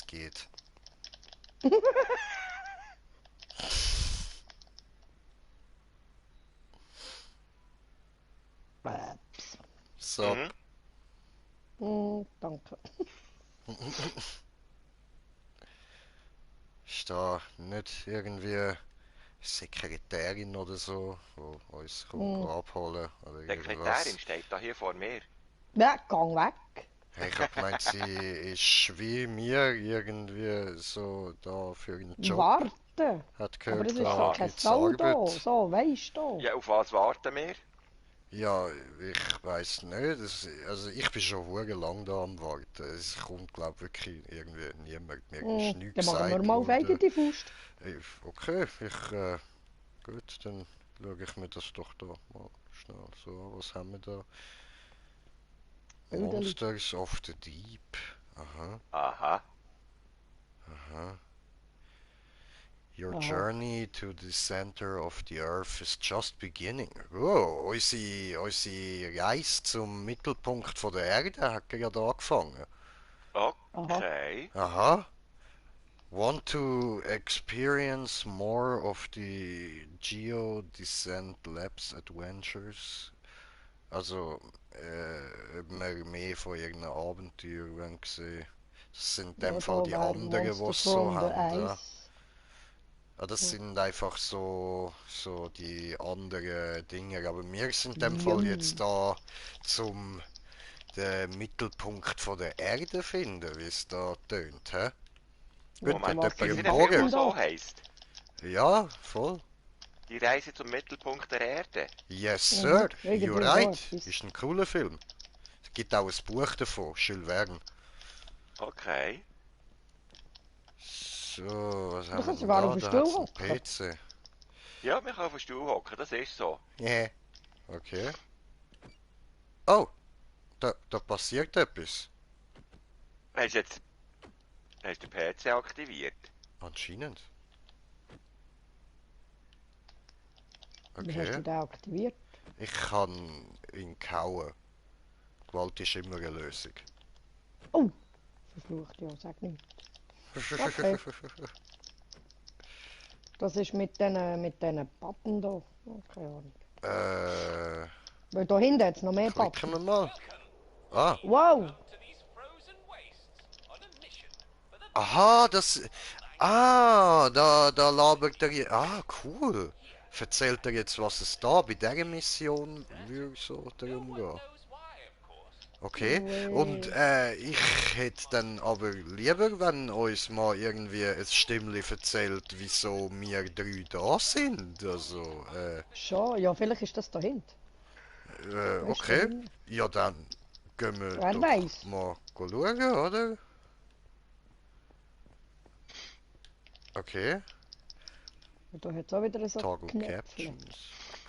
geht. So. Mhm. Danke. Ist da nicht irgendwie Sekretärin oder so, wo uns abholen oder irgendwas? Sekretärin steht da hier vor mir. Ja, gang weg. Hey, ich hab gemeint, sie ist wie mir irgendwie so da für einen Job. Warten. Hat Aber gehört, es ist doch da kein gibt's Sau da. Arbeit. So, weisst du. Ja, auf was warten wir? Ja, ich weiß nicht. Also ich bin schon hure lang da am Warten. Es kommt, glaube wirklich irgendwie niemand. Mir ist nichts Dann machen wir gesagt mal auf worden. eigene Faust. Okay, gut, dann schaue ich mir das doch da mal schnell so an. Was haben wir da? Bilderli. Monsters of the Deep. Aha, Aha. aha. Your Aha. journey to the center of the earth is just beginning. Oh, unsere Reise zum Mittelpunkt von der Erde hat gerade angefangen. Aha. Okay. Aha. Want to experience more of the Geodescent Labs Adventures? Also, ob wir mehr von irgendeinem Abenteuer wollen sehen. Das sind in dem Ja, Fall da die wäre anderen, die Monster es so from the haben. Ja. Ice. Ja, das sind einfach so die anderen Dinge. Aber wir sind in dem Fall Yum. jetzt da zum den Mittelpunkt von der Erde finden, wie es da tönt. Hä? Gut, Ja, hat Moment, was jemand gibt es einen nicht einen Film, der denn Bogen? da? so heisst? Ja, voll. Die Reise zum Mittelpunkt der Erde. Yes, sir. You're Irgendwie so right. etwas. Ist ein cooler Film. Es gibt auch ein Buch davon, Jules Verne. Okay. So, was Du haben wir kannst denn sogar auf da? den Da Stuhl hat's einen hocken. PC. Ja, wir können auf den Stuhl hocken, das ist so. Yeah. Okay. Oh, da passiert etwas. Hast du jetzt hast du den PC aktiviert? Anscheinend. Wie hast Okay. du den aktiviert? Ich kann ihn kauen. Gewalt ist immer eine Lösung. Oh! Verflucht, ja, sag nicht. Okay. Das ist mit den Button da. Oh, keine Ahnung. Weil da hinten hat es noch mehr Klicken wir Button. mal. Ah, Wow! aha, da labert er. Ah, cool. Erzählt er jetzt, was es da bei dieser Mission würde so darum gehen? Okay, und ich hätte dann aber lieber, wenn uns mal irgendwie ein Stimmli erzählt, wieso wir drei da sind. Also, Schon, ja, vielleicht ist das da hinten. Weißt du, da okay. hinten? Ja, dann gehen wir Wer doch weiß? mal schauen, oder? Okay. Und da hat es auch wieder so Toggle Knöpfchen. captions.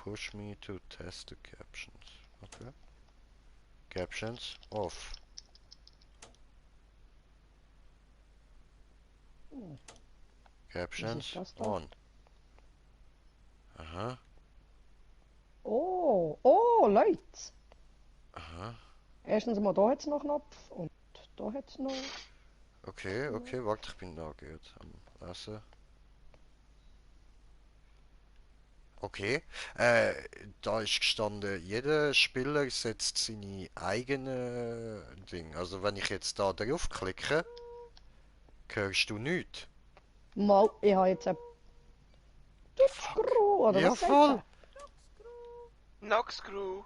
Push me to test the captions. Okay. Captions off. Was Captions ist das da? on. Aha, Oh, Leute! aha. Erstens mal, da hat es noch einen Knopf und da hat es noch... Okay, warte, ich bin da geht am Lesen. Okay, da ist gestanden, jeder Spieler setzt seine eigene Ding. Also wenn ich jetzt da draufklicke, hörst du nichts. Mal, ich habe jetzt ein Screw, oder Ja, was sagt voll. er? Knockscrew.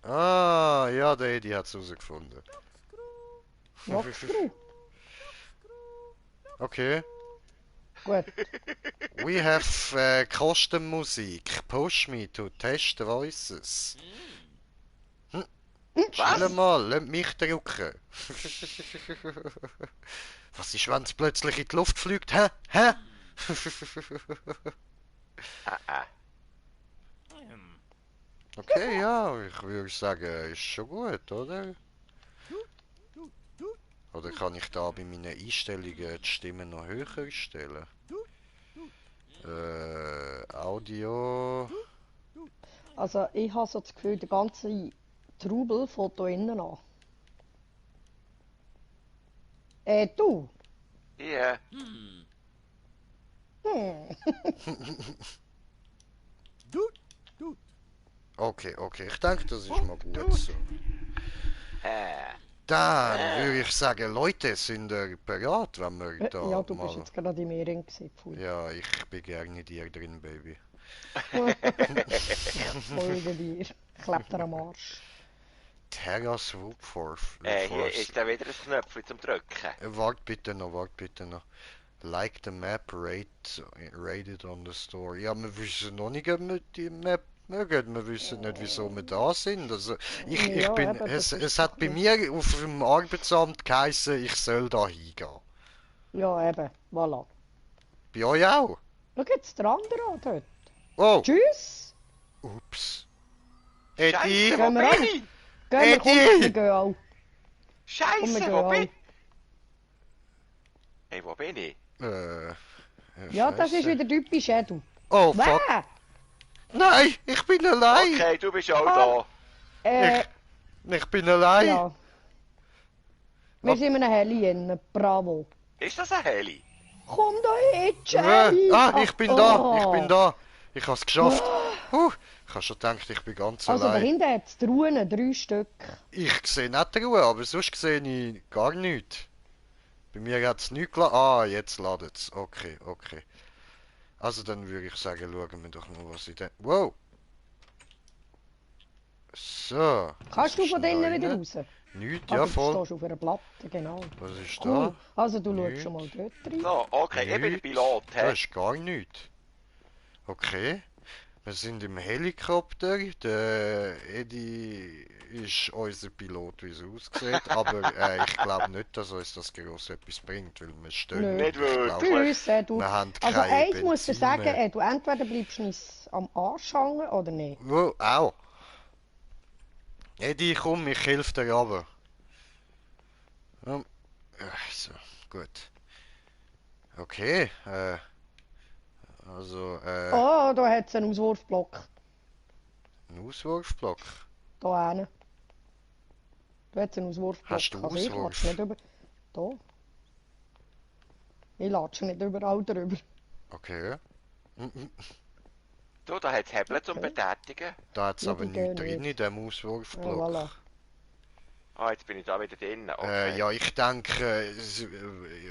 Ah, ja, der Edi hat es herausgefunden. Noch Screw. Okay. Gut. We have Kostenmusik. Push me to test voices. Chill mal, lass mich drücken. Was ist, wenn es plötzlich in die Luft fliegt? Hä? Hä? Ah. Okay, ja, ich würde sagen, ist schon gut, oder? Oder kann ich da bei meinen Einstellungen die Stimme noch höher stellen? Audio. Also, ich habe so das Gefühl, der ganze Trubel fängt da innen an. Du, Ja. Okay, okay, ich denke, das ist mal gut so. Dann würde ich sagen, Leute, sind ihr bereit, wenn wir da Ja, du bist mal... jetzt gerade in mir drin gewesen, pfui. Ja, ich bin gerne in dir drin, Baby. Folge dir. Klebt dir am Arsch. Terras Woodforth. Hier ist da wieder ein Knöpfchen zum Drücken. Wart bitte noch, wart bitte noch. Like the map, rated on the store. Ja, wir wissen noch nicht, ob wir die Map mögen. Wir wissen nicht, wieso wir da sind. Also, ich Ja, bin, eben, das ist es doch hat bei ein- mir auf dem Arbeitsamt geheißen, ich soll da hingehen. Ja, eben, voilà. Bei euch auch? Schau jetzt der andere an dort. Oh, Tschüss! ups. Scheiße, Eddie, wo Gehen wir bin an. ich? Gehen wir, komm, Eddie! wir gehen auch. Komm, wir Scheiße, gehen wo bin auch. ich? Hey, wo bin ich? Ja, das ist Scheisse. wieder typisch Edu. Oh, fuck. Wer? Nein, ich bin allein. Okay, du bist auch Ah. da. Ich bin allein. Ja. Wir sind in einem Heli in, bravo. Ist das ein Heli? Komm da hin, Jay! Ich bin da, ich bin da. Ich hab's geschafft. Ich hab schon gedacht, ich bin ganz Also da allein. hinten hat es Truhen, 3 Stück. Ich sehe nicht die Ruhe, aber sonst sehe ich gar nichts. Bei mir hat es nichts gelassen. Ah, jetzt ladet es. Okay, okay. Also dann würde ich sagen, schauen wir doch mal, was ich da... Wow! So. Kannst du was von ist denen da wieder rein? raus? Nichts, Also ja du voll. stehst auf einer Platte, genau. Was ist Cool. da? Also du Nichts. schaust schon mal dort rein. So, okay, ich bin der Nichts. Pilot. Da He? ist gar nichts. Okay. Wir sind im Helikopter. Der Eddie ist unser Pilot, wie es aussieht. Aber ich glaube nicht, dass uns das gross etwas bringt, weil wir stehen. Nö. Nicht Ich glaub, wirklich. Tschüss, Edu. wir haben Also kein eins musst du Benzin sagen, mehr. Edu, entweder bleibst du uns am Arsch hängen oder nicht. Wow, au. Eddie, komm, ich helfe dir runter. So, gut. Okay, also, Oh, da hat es einen Auswurfblock. ein Auswurfblock. Da hinten. Da hat es einen Auswurfblock. Hast du Also ich Auswurf? latsche nicht über... Da. Ich latsche nicht überall drüber. Okay. Du, da hat es Hebel zum Okay. Betätigen. Da hat es Ja, aber die nichts gehen drin nicht. in dem Auswurfblock. Ja, voilà. Ah, jetzt bin ich da wieder drin. Okay. Ja, ich denke,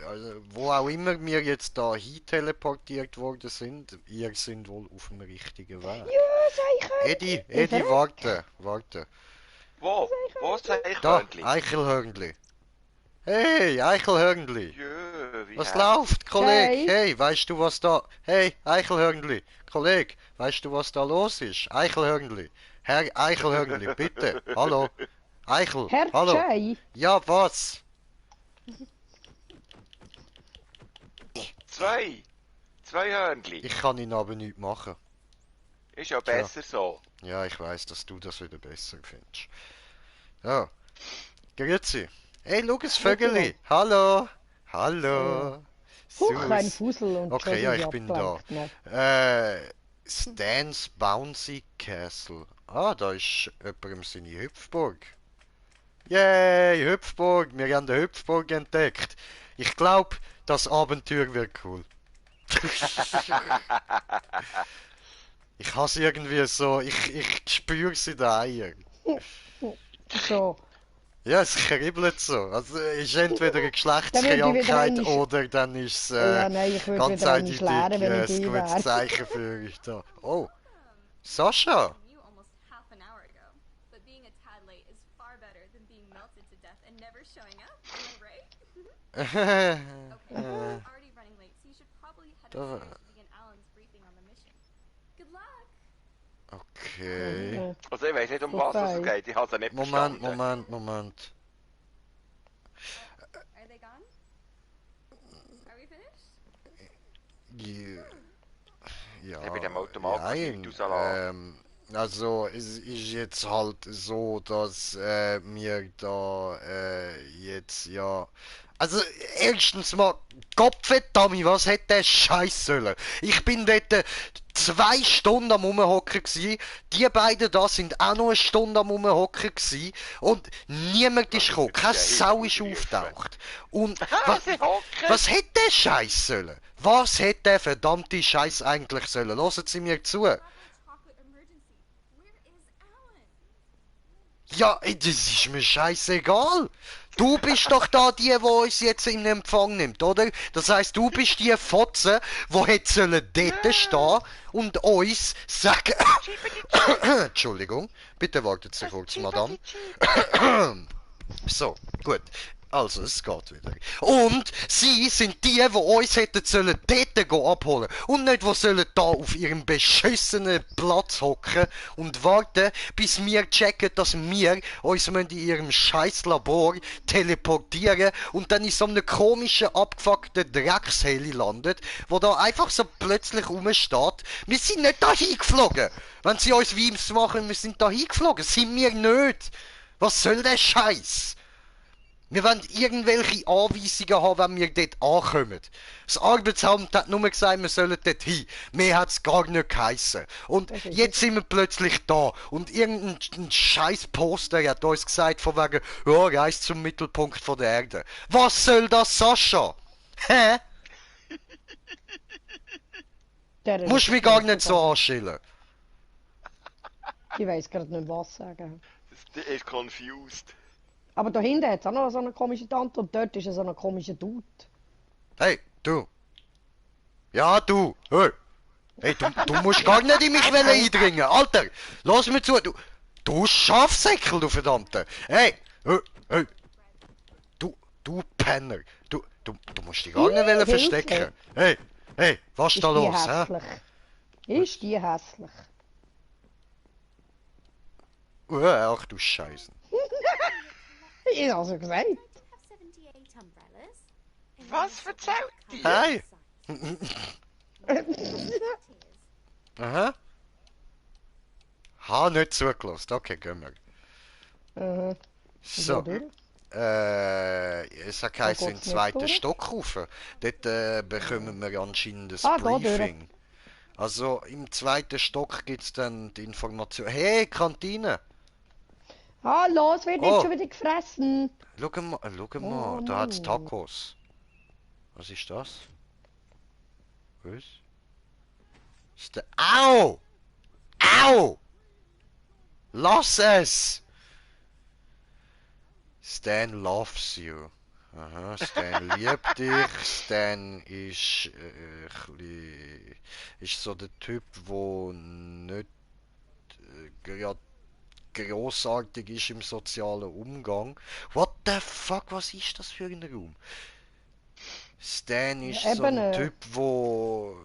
also, wo auch immer wir jetzt da hin teleportiert worden sind, ihr sind wohl auf dem richtigen Weg. Ja, sei Eddie, Ich Eddie, verreck. warte, warte. Wo? Wo ist das Da, Eichhörnchen? Eichelhörnli. Hey, Eichelhörnli. Jö, wie Was hässlich. läuft, Kollege? Hey. Hey, weißt du was da... Hey, Eichelhörnli. Kollege, weißt du was da los ist? Eichelhörnli. Herr Eichelhörnli, bitte. Hallo. Eichel, Herr hallo. Jay. Ja, was? Zwei Hörnchen. Ich kann ihn aber nicht machen. Ist ja besser so. Ja, ich weiß, dass du das wieder besser findest. Ja. Grüezi. Hey, schau, ein Vögeli. Hallo. Hallo. Huch, ein Sus. Fussel und Okay, schon ja, sind ich sie bin da. abgelenkt noch. Stan's Bouncy Castle. Ah, da ist jemandem seine Hüpfburg. Yay, Hüpfburg. Wir haben die Hüpfburg entdeckt. Ich glaube, das Abenteuer wird cool. Ich hasse irgendwie so, ich spüre sie da Eiern. So. Ja, es kribbelt so. Also, es ist entweder eine Dann würde ich wieder Geschlechtskrankheit einmal- oder dann ist es Ja, nein, ich würde ganz wieder einmal eindeutig leeren, wenn ein ich die gutes wäre. Zeichen für euch da. Oh, Sascha! You almost half an hour ago. But being a tad late is far better than being melted to death and never showing up, am I right? Okay, you're already running late, so you should probably head upstairs to begin Alan's briefing on the mission. Good luck! Okay. Also ich weiß nicht, um was es Vorbei. geht. Ich habe es nicht Moment, verstanden. Moment. Are they gone? Are we finished? Ja, Ich bin dem Automat nein, nicht also es ist jetzt halt so, dass wir da jetzt ja Also, erstens mal, Gottverdammt, was hätte der Scheiß sollen? Ich bin dort 2 Stunden am Rumhocken gsi, die beiden da sind auch noch eine Stunde am Rumhocken gsi und niemand ist gekommen, keine Sau ist auftaucht. Und was hätte der Scheiß sollen? Was hätte der verdammte Scheiß eigentlich sollen? Hören Sie mir zu. Ja, das ist mir scheißegal. Du bist doch da die uns jetzt in Empfang nimmt, oder? Das heisst, du bist die Fotze, die hätte sollen dort stehen und uns sagen... Entschuldigung, bitte wartet Sie kurz, Madame. So, gut. Also, es geht wieder. Und sie sind die uns hätten sollen dort abholen und nicht, die sollen da auf ihrem beschissenen Platz hocken und warten, bis wir checken, dass wir uns in ihrem scheiß Labor teleportieren und dann in so einem komischen, abgefuckten Drecksheli landet, wo da einfach so plötzlich rumsteht. Wir sind nicht da hingeflogen. Wenn sie uns Weims machen, wir sind da hingeflogen. Sind wir nicht. Was soll der Scheiß? Wir wollen irgendwelche Anweisungen haben, wenn wir dort ankommen. Das Arbeitsamt hat nur gesagt, wir sollen dort hin. Mehr hat es gar nicht geheissen. Und jetzt sind wir plötzlich da. Und irgendein scheiß Poster hat uns gesagt, von wegen, ja, reist zum Mittelpunkt von der Erde. Was soll das, Sascha? Hä? Musst mich gar nicht so anschillen. Ich weiß gerade nicht, was sagen. Der ist confused. Aber da hinten hat es auch noch so eine komische Tante und dort ist so ein komischer Dude. Hey, du. Ja, du. Hey, du musst gar nicht in mich eindringen. Alter, lass mir zu. Du Schafsäckel, du Verdammte. Hey, hey. Du Penner. Du musst dich gar nicht verstecken. Hey, was ist da los, hä? Ist die hässlich? Ach du Scheiße. Ich hab's ja gesagt. Was erzählt die? Hey. Aha. Ha, nicht zugelassen. Okay, gehen wir. So. Es hat geheißen, in den zweiten Stock rauf. Dort bekommen wir anscheinend ein Briefing. Also im zweiten Stock gibt es dann die Information. Hey, Kantine! Hallo, es wird nicht schon wieder gefressen. Schau mal, da hat's Tacos. Was ist das? Was? Ist der... Au! Au! Lass es! Stan loves you. Aha, Stan liebt dich. Stan ist ist so der Typ, wo nicht gerade grossartig ist im sozialen Umgang. What the fuck, was ist das für ein Raum? Stan ist so ein Typ, wo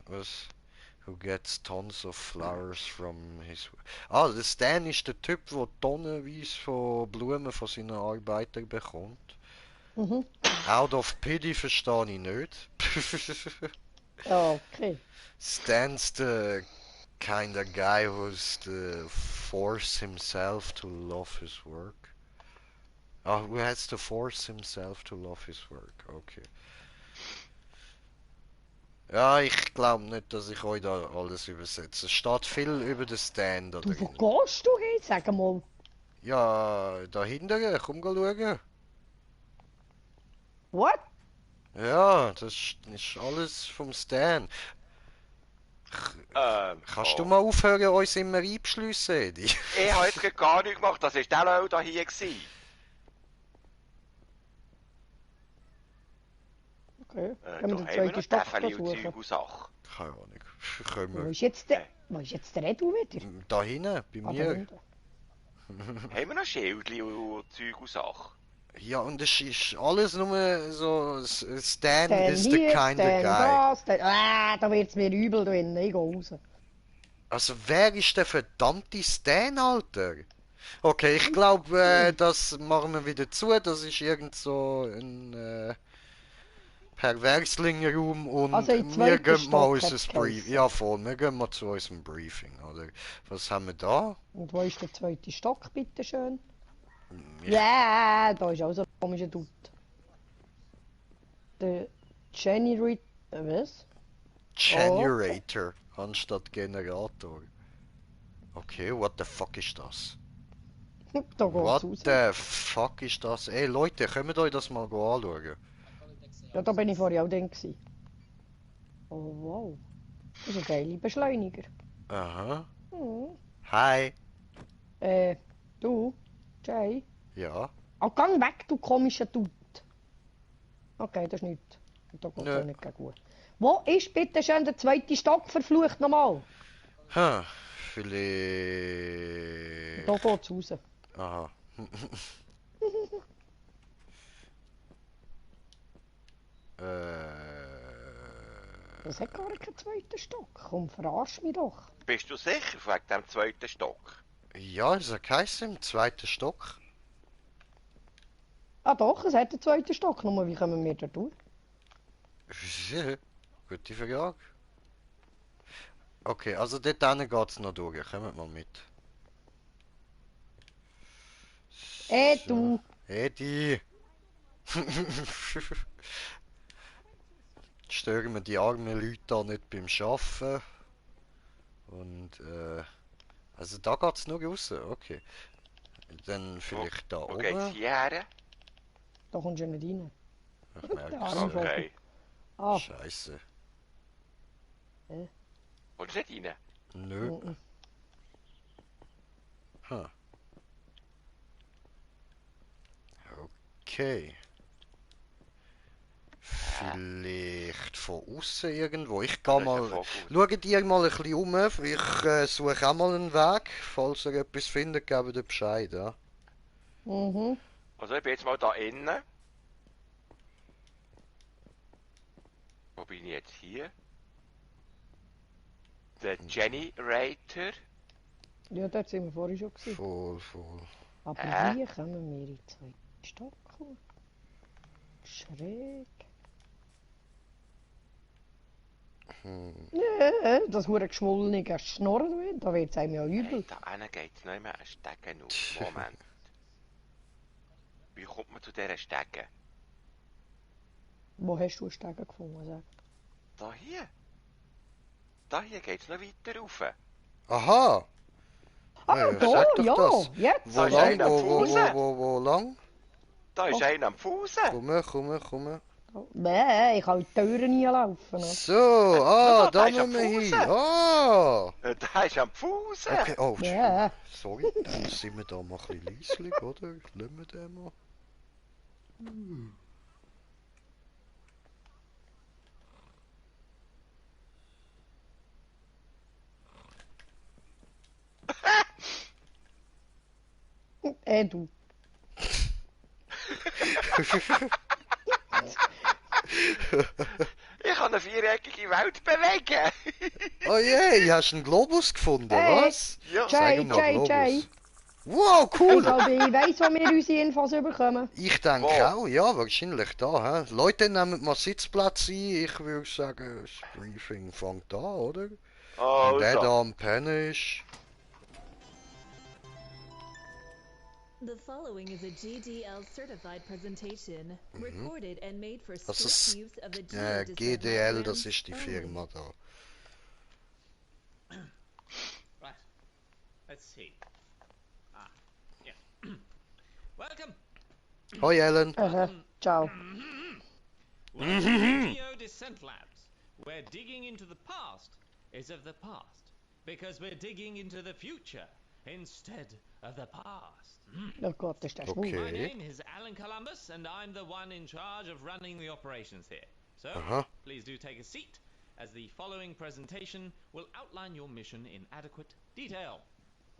was? Who gets tons of flowers from his... Ah, der Stan ist der Typ, der tonnenweise von Blumen von seinen Arbeitern bekommt. Out of pity verstehe ich nicht. Okay. Stan's the kind of guy who's to force himself to love his work. Who has to force himself to love his work. Okay. Ja, ich glaube nicht, dass ich euch da alles übersetze. Es steht viel über den Stan da drin. Wo gehst du hin? Sag mal. Ja, da hinten, komm schauen. What? Ja, das ist alles vom Stan. Kannst du mal aufhören, uns immer einzuschliessen, Edi? Ich habe jetzt gar nichts gemacht, das war der Leute da hier gewesen. Okay. Da Können wir den haben wir zweiten noch Stock Täfeli und suchen? Zeug und Sachen. Keine Ahnung. Können Wo wir... ist jetzt der Edu wieder? Da hinten, bei Ah, da mir. hinten. Haben wir noch Schildchen und Zeug und Sachen? Ja, und es ist alles nur so... Stan is the hier, kind of Stan guy. da, da wird's mir übel drin. Ich geh raus. Also wer ist der verdammte Stan, Alter? Okay, ich glaube, das machen wir wieder zu. Das ist irgend so ein Perverslingenraum und Also im wir zweiten gehen mal Stock unser hat's Briefing. geheißen. Ja, voll, wir gehen mal zu unserem Briefing, oder? Was haben wir da? Und wo ist der zweite Stock, bitteschön? Ich- Ja, da ist auch so Komischer Dude. Der Generator. Was? Generator anstatt Generator. Okay, what the fuck ist das? Da geht's What raus. the fuck ist das? Ey Leute, könnt euch das mal anschauen? Ja, da bin ich vorher auch drin gewesen. Oh wow. Das ist ein geiler Beschleuniger. Aha. Hm. Hi. Du? Jay? Ja. Oh, gang weg, du komischer Dude. Okay, das ist nichts. Da geht's Nö. auch nicht gut. Wo ist bitte schön der zweite Stock verflucht nochmal? Ha, vielleicht... Da geht's raus. Aha. Das hat gar keinen zweiten Stock. Komm, verarsch mich doch. Bist du sicher wegen dem zweiten Stock? Ja, es heisst im zweiten Stock. Ah doch, es hat einen zweiten Stock. Nur wie kommen wir da durch? Gute Frage. Okay, also dort hinten geht's noch durch. Kommt mal mit. Du! Edi! Stören wir die armen Leute da nicht beim Arbeiten. Und also da geht's noch raus, okay. Dann vielleicht da Wo geht's oben. hierher? Da kommst du ja nicht rein. Ich merke Der es. arme Vogel. Okay. Ah, Scheiße. Kommst du nicht rein? Nö. Ha. Okay. Vielleicht von außen irgendwo. Ich gehe Da ist ein mal. Vogel. Schaut ihr mal ein bisschen um. Ich suche auch mal einen Weg. Falls ihr etwas findet, gebt ihr Bescheid. Ja? mhm. Also ich bin jetzt mal da innen. Wo bin ich jetzt hier? Der Generator. Ja, dort sind wir vorhin schon gewesen. Voll, voll. Aber wie kommen wir in den zweiten Stock? Schräg. Das hure geschwollene Schnorren, da wird's einem ja übel. Da hinten geht's nicht mehr ein Stegen auf. Moment. Wie kommt man zu dieser Stege? Wo hast du einen Stegen gefunden? Sag? Da hier. Da hier geht's noch weiter rauf. Aha! Ah, Ja, da, sag doch ja, das. jetzt. Wo Da ist lang? einer am Fuße. Wo lang? Da ist einer am Fuße. Komm. Nein, ich kann die Türen nie laufen. So, da da ist er müssen wir hin. Fuße. Ah! Da ist am Fuße. Okay, oh, Ja. sorry, dann sind wir da mal ein bisschen leislich, oder? Lassen wir den mal. Du. Ich kann eine viereckige Welt bewegen. Oh je, hast du einen Globus gefunden, Hey. was? Ja. Jay, Sag mal Globus. Jay. Wow, Ich cool! glaube, ich weiss, wo wir unsere Infos bekommen. Ich denke Wo? auch, ja, wahrscheinlich da. He? Leute, nehmen mal Sitzplatz ein. Ich würde sagen, das Briefing fängt an, oder? Und der Also. da am Pennen ist. The following is a GDL certified presentation, recorded and made for Das strict ist use of the GDL, das ist die only. Firma da. Right. Let's see. Yeah. Welcome. Hoi Ellen. Ciao. Welcome to Geo Descent Labs, where digging into the past is of the past, because we're digging into the future instead of the past. Oh Gott, ist der schwul. My Okay. name is Alan Columbus, and I'm the one in charge of running the operations here. So, please do take a seat, as the following presentation will outline your mission in adequate detail.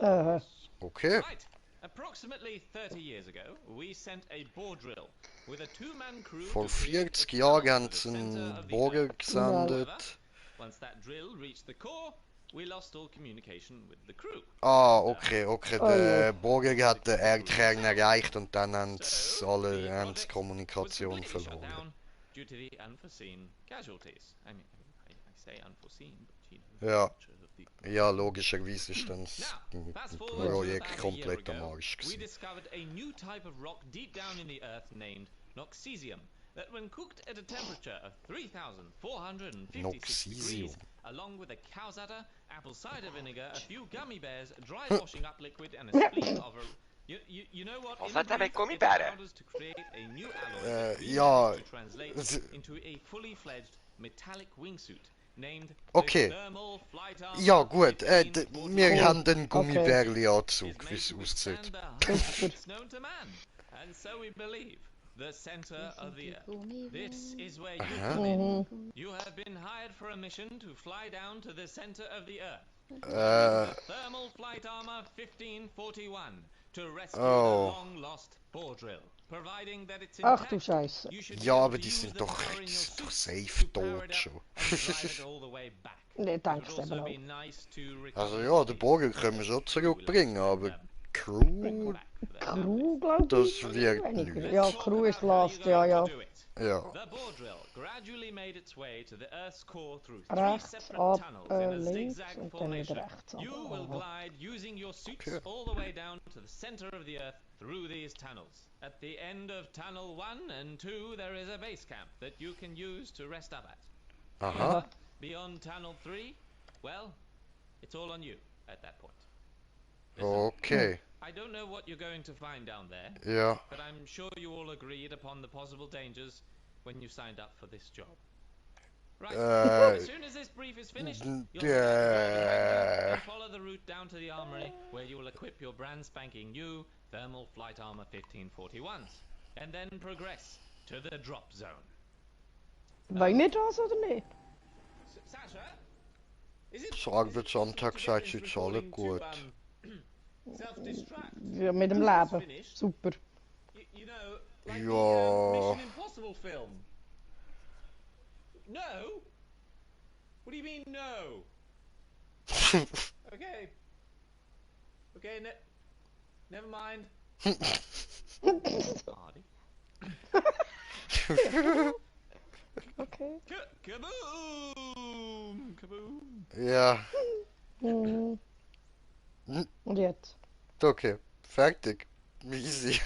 Okay. Right. Approximately 30 years ago, we sent a bore drill with a two-man crew Vor to create 40 a Jahren tunnel haben to the sie center einen of the Bogen Earth. gesendet. Once that drill reached the core, we lost all communication with the crew. Ah, okay. Der Bogen hat den Erdkern erreicht und dann haben sie the alle project was Kommunikation completely shut verloren. down due to the unforeseen casualties. I mean, I say unforeseen, but you know, Ja. the nature of Ja, logischerweise ist dann das Now, fast forward to Projekt about a year komplett am ago, Arsch we gewesen. discovered a new type of rock deep down in the earth named Noxesium that when cooked at a temperature of 3,456 Noxesium. degrees, along with a cow's udder, apple cider vinegar, a few gummy bears, dry washing up liquid and a spleen of a... You know what? Was In hat er brief, mit it Gummibären? allowed us to create a new alloy that we ja, managed to translate into a fully fledged metallic wingsuit named Okay. the Thermal Flight Armor Ja gut, 1541. wir haben den Okay. Gummibärli-Anzug, wie Is es made to aussieht. withstand the hardships known to man, and so we believe. The center of the earth. This is where you come in. You have been hired for a mission to fly down to the center of the earth. The Thermal Flight Armor 1541 to rescue the long lost Bordrill. Providing that it's Ach intact, du Scheiße. you should be Ja, able aber to die use sind the doch power in your suit safe to power tot it up schon. and drive it all the way back. Nee, It denke would ich eben also auch. be nice to recover Also the ja, den bodies Bogen of können wir those schon who zurückbringen, lost aber them. Crew, Back to their Crew, families. glaube das ich. wird Weniger. nichts. Ja, Talk Crew ist about how last, you're ja, going ja. to do it. Ja. The Bordrill gradually made its way to the Earth's core through three Rechts separate ab, tunnels in a links zigzag und dann formation. wieder rechts ab. You will Aha. glide using your suits Okay. all the way down to the center of the Earth through these tunnels. At the end of Tunnel 1 and 2 there is a base camp that you can use to rest up at. Aha. Beyond Tunnel 3, well, it's all on you at that point. Listen, Okay. I don't know what you're going to find down there, Ja. but I'm sure you all agreed upon the possible dangers when you signed up for this job. Right. As soon as this brief is finished, you'll head out the door behind you and follow the route down to the armory, where you will equip your brand spanking new Thermal Flight Armor 1541s, and then progress to the drop zone. Wollen wir das oder nicht? Sasha, is it? Sagen wir Sonntag, seid ihr alle gut. Self-destruct. Ja, mit dem Leben. Super. You know, like Ja. the Mission Impossible film. No? What do you mean no? Okay. Okay, never mind. Hardy. Okay. Kaboom! Kaboom! Ja. Mhm. Und jetzt? Okay. Fertig. Easy.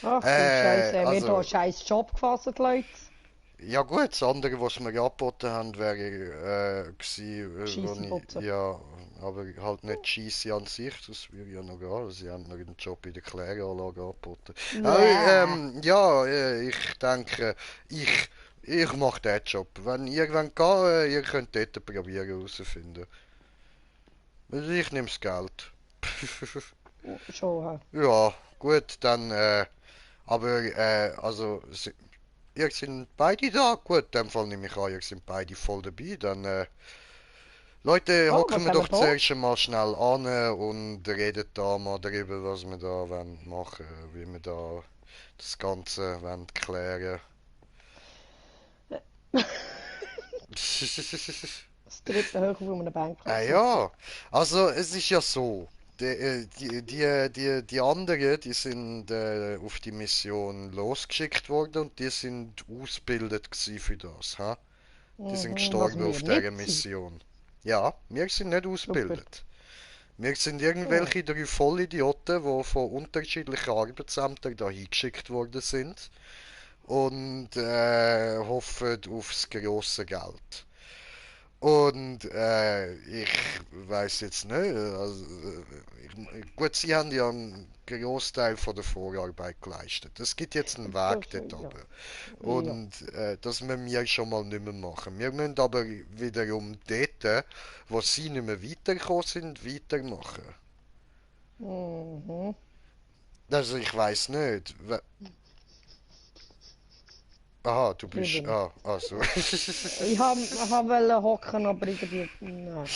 Ach du Scheiße, wir also- haben einen scheiß Job gefasst, Leute. Ja gut, das andere, was wir angeboten haben, wäre gewesen, Scheisse putzen. ja, aber halt nicht Scheisse an sich, das würde ja noch gehen. Sie haben noch einen Job in der Kläranlage angeboten. Ja, ich denke, ich mache den Job. Wenn ihr wollt, ihr könnt dort probieren herauszufinden. Also ich nehme das Geld. Schon, Ja, gut, dann, aber, also, ihr sind beide da? Gut, in dem Fall nehme ich an, ihr sind beide voll dabei. Dann, Leute, Oh, hocken was wir haben doch wir da? zuerst mal schnell an und reden da mal darüber, was wir da wollen machen, wie wir da das Ganze wollen klären. das dritte Höhe von einer Bank. Ja, also es ist ja so, die anderen, die sind auf die Mission losgeschickt worden und die sind ausgebildet gewesen für das, ha? Die sind gestorben auf dieser Mission. Ja, wir sind nicht ausgebildet. Wir sind irgendwelche drei Vollidioten, die von unterschiedlichen Arbeitsämtern da hingeschickt worden sind und hoffen aufs grosse Geld. Und ich weiß jetzt nicht, also, gut, sie haben ja einen Großteil von der Vorarbeit geleistet. Es gibt jetzt einen Weg dort Ja. runter. Und das müssen wir schon mal nicht mehr machen. Wir müssen aber wiederum dort, wo sie nicht mehr weitergekommen sind, weitermachen. Mhm. Also ich weiß nicht. Aha, du bist. Ich bin- Ah, also. Ich wollte hocken, aber irgendwie. Nein.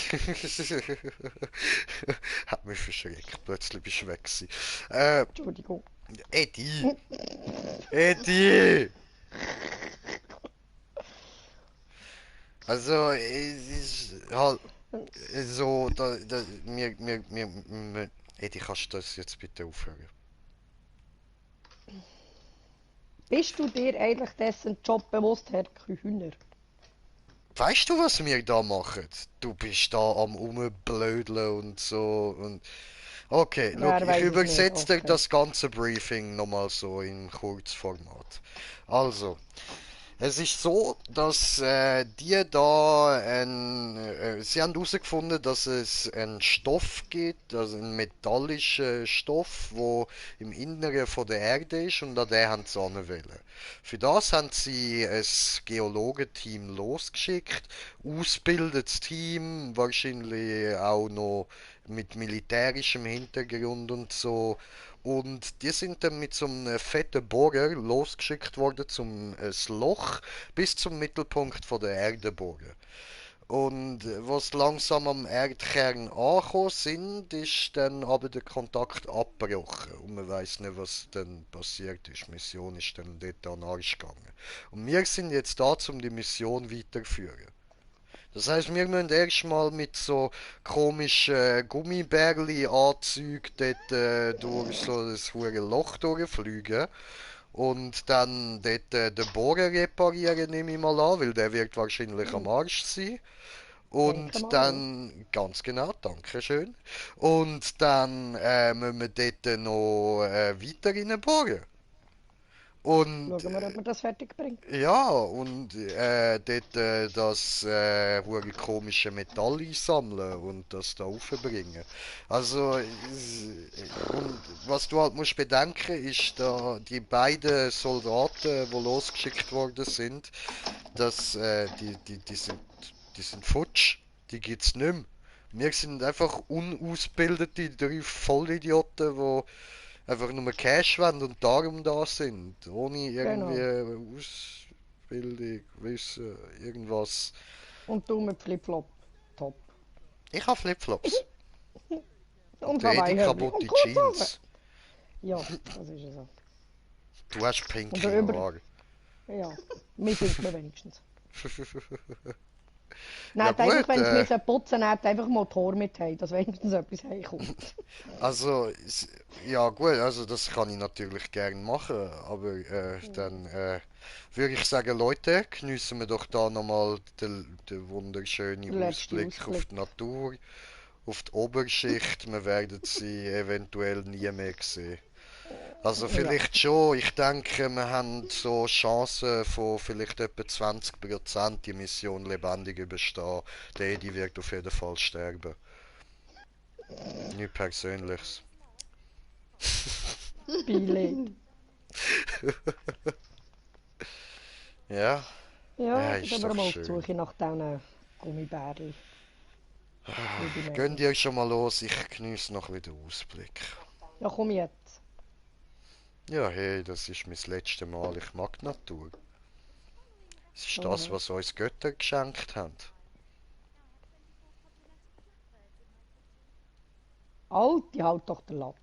Hat mich verschreckt. Plötzlich bist du weg gewesen. Entschuldigung. Eddie! Eddie! Also, es ist halt so, Eddie, kannst du das jetzt bitte aufhören? Bist du dir eigentlich dessen Job bewusst, Herr Kühner? weißt du, was wir da machen? Du bist da am Rumblödeln und so und... Okay, schau, Wer ich weiß es nicht, übersetze dir okay. das ganze Briefing nochmal so in Kurzformat. Also, es ist so, dass sie haben herausgefunden, dass es einen Stoff gibt, also einen metallischen Stoff, wo im Inneren von der Erde ist und an den haben sie wollen. Für das haben sie ein Geologenteam losgeschickt, ausgebildetes Team, wahrscheinlich auch noch mit militärischem Hintergrund und so. Und die sind dann mit so einem fetten Bohrer losgeschickt worden, zum ein Loch bis zum Mittelpunkt von der Erde bohren. Und was langsam am Erdkern angekommen sind, ist dann aber der Kontakt abgebrochen. Und man weiß nicht, was dann passiert ist. Die Mission ist dann dort an den Arsch gegangen. Und wir sind jetzt da, um die Mission weiterzuführen. Das heißt, wir müssen erstmal mit so komischen Gummibärli-Anzügen dort durch so das hure Loch durchfliegen und dann dort den Bohrer reparieren, nehme ich mal an, weil der wird wahrscheinlich am Arsch sein. Denke Und mal. dann, ganz genau, danke schön. Und dann müssen wir dort noch weiter reinbohren. Und Schauen wir, ob wir das fertig bringen. ja, und dort das hure komische Metall einsammeln und das da aufbringen. Also, und was du halt musst bedenken, ist, da die beiden Soldaten, die losgeschickt worden sind, dass die sind futsch, die gibt's nicht mehr. Wir sind einfach unausgebildete drei Vollidioten, die einfach nur Cash wollen und darum da sind. Ohne Genau. irgendwie Ausbildung, Wissen, irgendwas. Und du mit Flipflop. Top. Ich habe Flipflops. Und Der Edi Hawaii-Hörnli. kaputte Und Kurzhaare. Jeans. Ja, das ist es so. Du hast pinke Oder über- Haare. Ja, mir findet man wenigstens. Ja Nein, einfach, gut, wenn sie putzen, nicht einfach Motor mit haben, dass wenigstens etwas heimkommt. also, ja gut, also das kann ich natürlich gern machen, aber dann würde ich sagen, Leute, geniessen wir doch da nochmal den wunderschönen Der letzte Ausblick auf Ausblick. die Natur, auf die Oberschicht. Wir werden sie eventuell nie mehr sehen. Also Ja. vielleicht schon, ich denke, wir haben so Chancen von vielleicht etwa 20% die Mission lebendig überstehen. Der Edi wird auf jeden Fall sterben. Nichts Persönliches. Beileid. Ja, Ja, ist dann sind wir doch mal auf schön. die Suche nach diesen Gummibärli. Liebe Gehen Mädchen. die schon mal los, ich genieße noch wieder Ausblick. Ja, komm jetzt. Ja, hey, das ist mein letztes Mal. Ich mag die Natur. Es ist das, was uns Götter geschenkt haben. Alte, halt doch den Latz.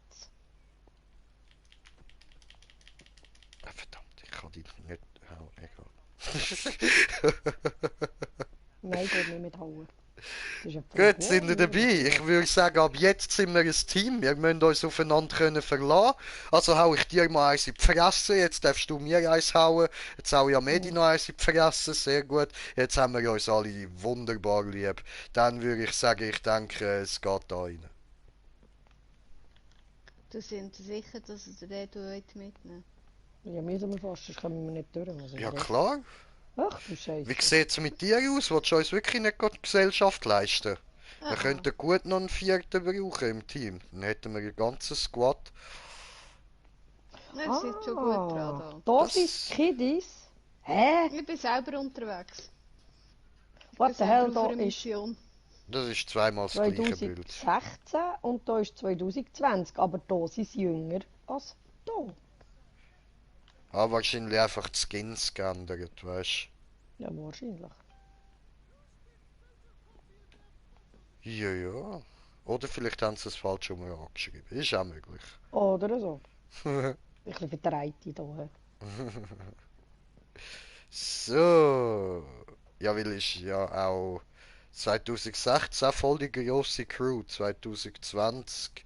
Ah, verdammt, ich kann die nicht... Oh, egal. Nein, geht nicht mithauen. Das ist ja Gut, sind wir dabei. Ich würde sagen, ab jetzt sind wir ein Team. Wir müssen uns aufeinander können verlassen. Also hau ich dir mal eins in die Fresse. Jetzt darfst du mir eins hauen. Jetzt hau ich am Edi noch eins in die Fresse. Sehr gut. Jetzt haben wir uns alle wunderbar lieb. Dann würde ich sagen, ich denke, es geht da rein. Du sind sicher, dass ihr den mitnehmen Ja, müssen wir fast, sonst kommen wir nicht durch. Was ist Ja das? klar. Ach du Scheiße. Wie sieht es mit dir aus? Willst du uns wirklich nicht gerade Gesellschaft leisten? Wir könnten gut noch einen vierten brauchen im Team. Dann hätten wir ein ganzes Squad. Ihr seid schon gut dran da. Da Das- sind Kiddies. Hä? Ich bin selber unterwegs. What Ich the bin hell, selber auf da einer ist Mission. Das ist zweimal das gleiche Bild. 2016 und da ist 2020. Aber da sind sie jünger als da. Ah, wahrscheinlich einfach die Skins geändert, weißt Ja, wahrscheinlich. du? Ja, ja. Oder vielleicht haben sie es falsch rum angeschrieben. Ist auch möglich. Oder so. Ein bisschen verdreht da. So. Ja, weil ist ja auch 2016 voll die grosse Crew. 2020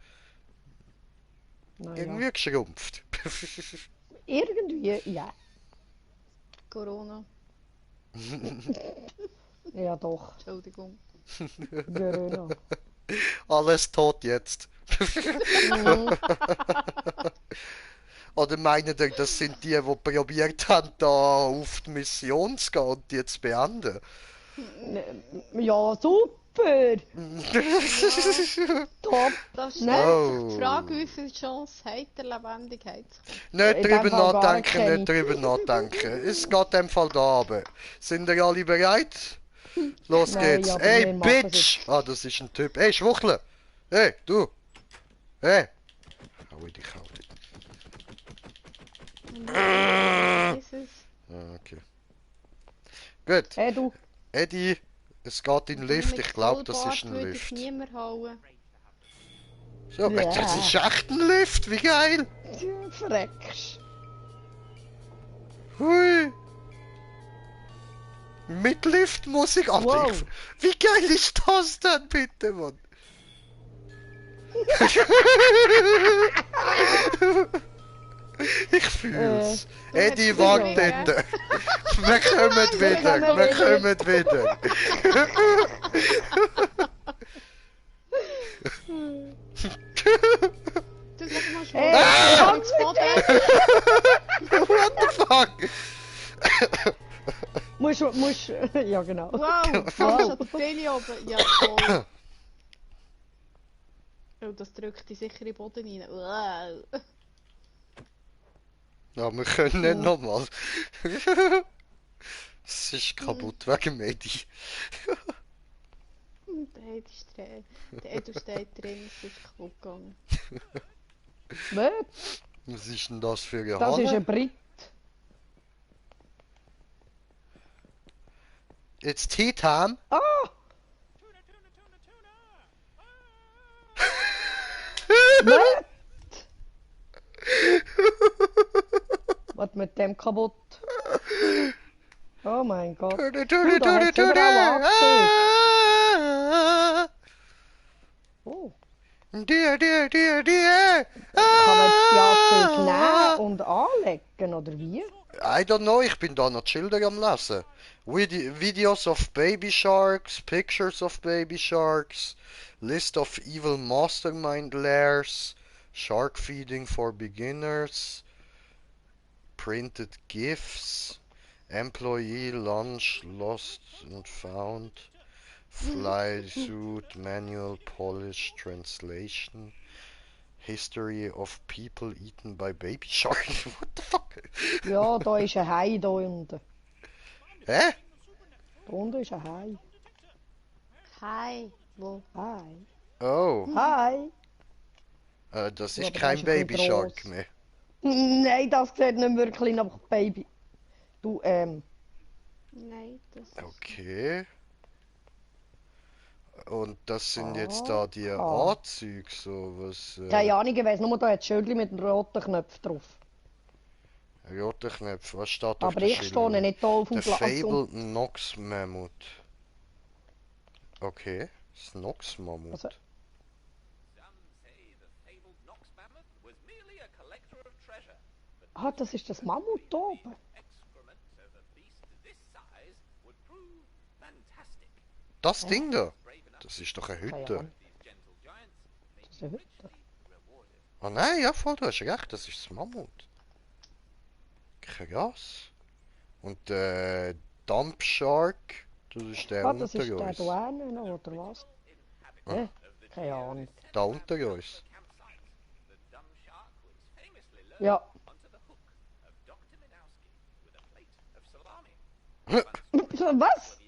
Naja. irgendwie geschrumpft. Irgendwie, ja. Corona. Ja, doch. Entschuldigung. Genau. Alles tot jetzt. Mhm. Oder meinen ihr, das sind die probiert haben, da auf die Mission zu gehen und die zu beenden? Ja, super. Top. Das ist Oh. die Frage, wie viel Chance hat der Lebendigkeit? Nicht In drüber dem Fall gar nachdenken, keine. nicht drüber nachdenken. Es geht in dem Fall da runter. Sind ihr alle bereit? Los Nein, geht's. aber Ey, wir machen es Bitch! Ah, das ist ein Typ. Ey, Schwuchtel! Hey, du! Hey! Hau in dich, hau dich. Jesus. Ah, okay. Gut. Hey, du. Eddie, es geht in den Lift. Ich glaube, das ist ein Würde Lift. ich niemand hauen. So, Ja. das ist echt ein Lift. Wie geil! Du verreckst. Hui! Mit Liftmusik. Alter, Wow. wie geil ist das denn bitte, Mann? Ich fühl's. Eddie, hättest wart du dort. gesehen. Wir kommen wieder. Wir kommen wieder. Du sag mal schon. Hey, Ins Boden. What the fuck? Musst, ja genau. Wow, fast an der Tele oben. Ja, toll. Oh, das drückt dich sicher in den Boden rein. Wow. Ja, wir können nicht nochmal. Es ist kaputt wegen Medi. Der Edu steht drin, es ist kaputt gegangen. Was? Was ist denn das für eine Das ist Halle? ein Brit. It's tea time. Ah! Was? Was mit dem kaputt? Oh mein Gott. Tune, Du, da hat's überall Ah! Oh. Dear. Kann man die Anzüge nehmen und anlegen, oder wie? I don't know, ich bin da noch die Schilder am lesen. Videos of baby sharks, pictures of baby sharks, list of evil mastermind lairs, shark feeding for beginners, printed gifs, employee lunch lost and found, fly suit manual polish translation, history of people eaten by baby sharks. What the fuck? Ja, da ist ein Hai da unten. Hä? Da unten ist ein Hai. Hi. Wo? Hai. Oh, Hai. das Ja, ist aber kein das ist ein Baby bisschen Shark gross. mehr. Nein, das sieht nicht wirklich nach Baby. Du, Nein, das ist... Okay. Und das sind jetzt Ah, da die ah. Anzüge, so was. keine Ahnung, ich weiss nur, da hat das Schildchen mit dem roten Knopf drauf. Rote Knöpfe, was steht auf Aber der ich stehe nicht da auf dem Der Platz. Fabled Nox Mammut. Okay, das Nox Mammut. Also, ah, das ist das Mammut da oben. Das Ding da? Das ist doch eine Keine Hütte. Ahnung. Das ist eine Hütte. Oh nein, ja voll, du hast recht, das ist das Mammut. Krass. Und Dump Shark, das ist der Ah, das ist unter der uns. da hinten noch, oder was? Keine Ahnung. Da unter uns. Ja. Was?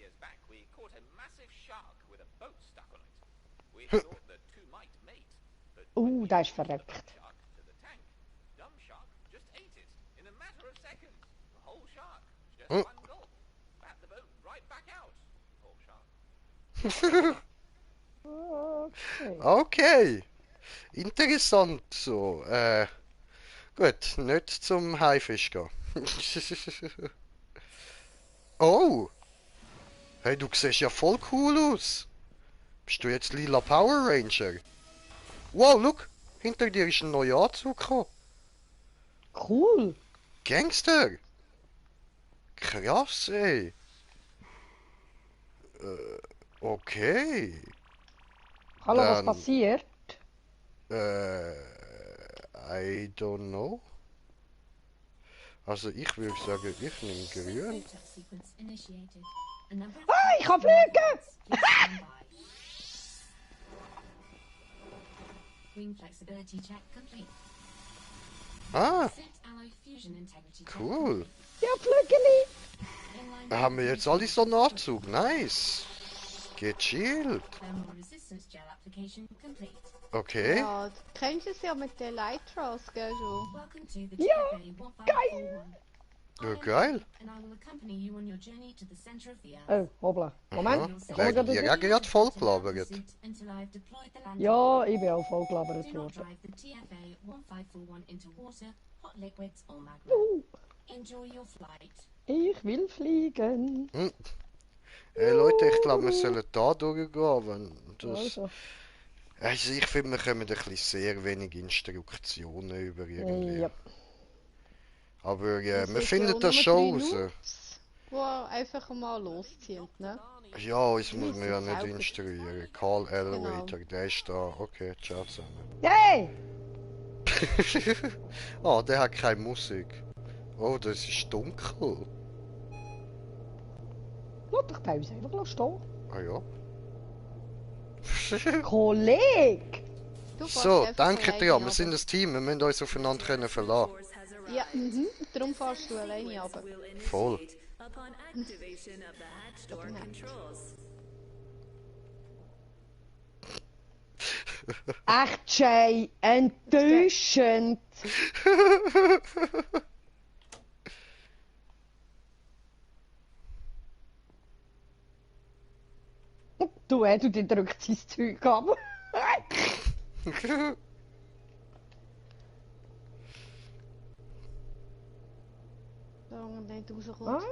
Der ist verreckt. Okay. Okay. Interessant so. Gut, nicht zum Haifisch gehen. Oh! Hey, du siehst ja voll cool aus. Bist du jetzt lila Power Ranger? Wow, look! Hinter dir ist ein neuer Anzug gekommen. Cool. Gangster! Krass, ey! Okay. Hallo, was Dann- passiert? I don't know. Also ich würde sagen, ich nehme grün. Ah, ich kann fliegen! Ah, cool. Ja, Flügeli! Haben wir jetzt alle so einen Anzug? Nice. Gechillt. Okay. Ja, kennst du es ja mit den Lightross, gell, schon? Ja, geil! Ja, geil. Oh, hoppla. Moment, ich komme Werden gerade die wieder. auch gerade voll gelabert? Ja, ich bin auch voll gelabert worden. Ich will fliegen. Hey Leute, ich glaube, wir sollen da durchgehen, wenn das... Also, Ich finde, wir kommen ein bisschen sehr wenig Instruktionen über irgendwie. ja. Aber Das wir ist finden ja das nur schon 3 raus. Noobs, die einfach mal losziehen, ne? Ja, uns muss müssen man ja es nicht auch instruieren. Call Elevator, der ist da. Okay, ciao zusammen. Hey! Oh, der hat keine Musik. Oh, das ist dunkel. Lass doch die Pause einfach stehen. Ah ja. Kollege! Du fährst So, einfach danke alleine dir, wir runter. sind ein Team, wir müssen uns aufeinander können verlassen. Ja, darum fährst du alleine runter. Voll. Upon activation of the hatch door controls. Echt, Jay, enttäuschend! Du, du drückst sein Zeug ab. Da nicht rauskommt.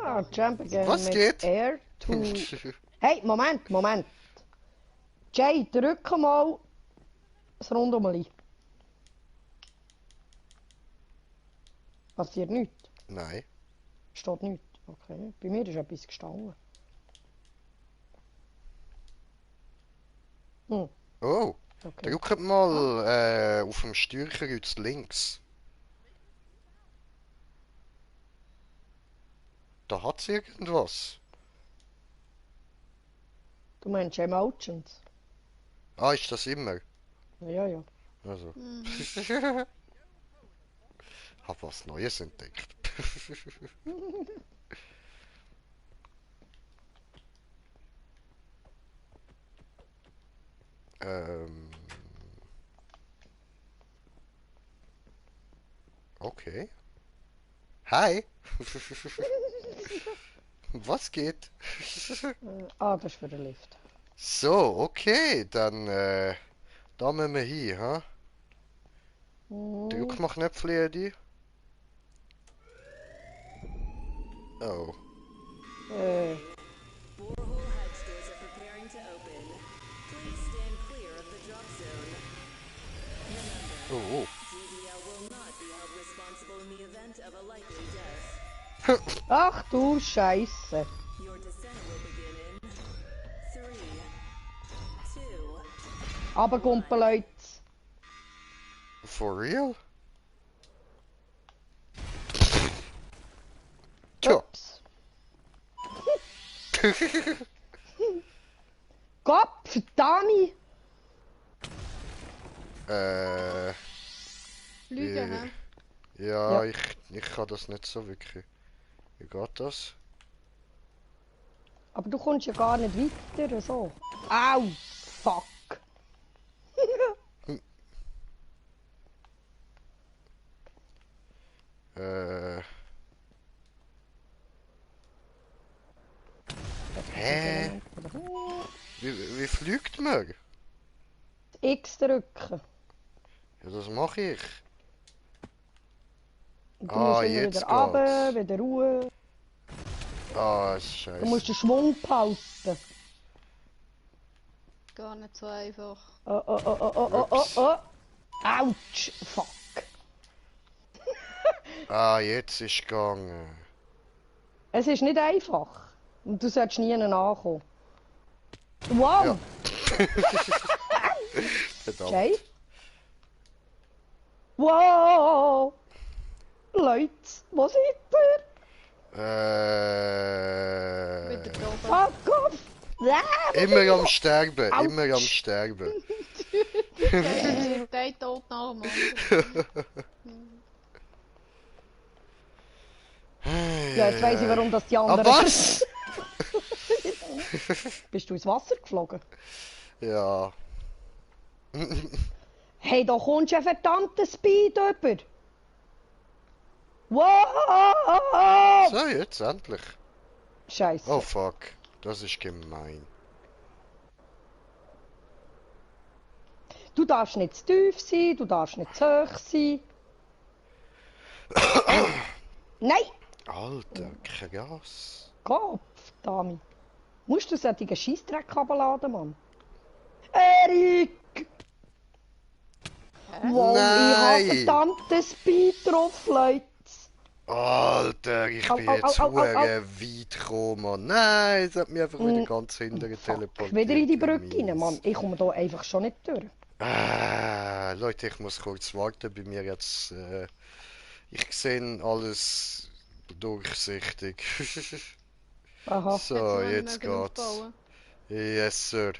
Ah, jump again Was mit geht? Air to... Hey, Moment. Jay, drück mal das Rundumli. Passiert nichts? Nein. Steht nichts? Okay, bei mir ist etwas gestanden. Oh, Okay. drückt mal auf dem Steuerkreuz links. Da hat's irgendwas. Du meinst Emotions? Ah, ist das immer? Ja. Also. Hab was Neues entdeckt. Okay. Hi. Was geht? Das ist für den Lift. So, okay, dann da müssen wir hin, ha? Drück mal Knöpfchen, Eddie. Oh. Borehole hatch doors are preparing to open. Please stand clear of the drop zone. Remember, Oh. GDL will not be held responsible in the event of a likely death. Ach du Scheiße. Your descent will begin in 3, 2, Runterkumpeln, Leute. For real? Tja. Ups. Gott, verdammt! Fliegen, Ja. hä? Ja, ich kann das nicht so wirklich. Wie geht das? Aber du kommst ja gar nicht weiter, so. Au! Fuck! Hä? Wie fliegt man? X drücken. Ja, das mache ich. Und du Ah, musst immer jetzt wieder runter, geht's. wieder Ruhe. Ah, Du scheiße. musst den Schwung behalten. Gar nicht so einfach. Oh. Autsch! Fuck! Ah, jetzt ist gegangen. Es ist nicht einfach. Und du solltest nie ankommen. Wow! Ja. Verdammt. Jay? Wow! Leute, wo seid ihr? Wieder da oben. Fuck off! Immer am Sterben, Autsch. immer am Sterben. Der tot nach dem anderen. Ja, jetzt weiss ich, warum das die Ah, anderen... was? Bist du ins Wasser geflogen? Ja. Hey, da kommst du ein verdammter Speed über! Wow! So, jetzt endlich. Scheiße. Oh fuck, das ist gemein. Du darfst nicht zu tief sein, du darfst nicht zu hoch sein. Nein! Alter, krass. Kopf, Dami. Musst du solchen Scheissdreck runterladen, Mann? Erik! Wow, ich Nein. habe verdammten Speed drauf, Leute. Alter, ich Au, bin au, jetzt au, au, au, au. weit gekommen, Mann. Nein, es hat mich einfach wieder ganz hinten Fuck, teleportiert. wieder in die wie Brücke rein, mies. Mann. Ich komme da einfach schon nicht durch. Leute, ich muss kurz warten, bei mir jetzt. Ich sehe alles durchsichtig. Aha. So, Jetzt jetzt mögen geht's. aufbauen. Yes, sir.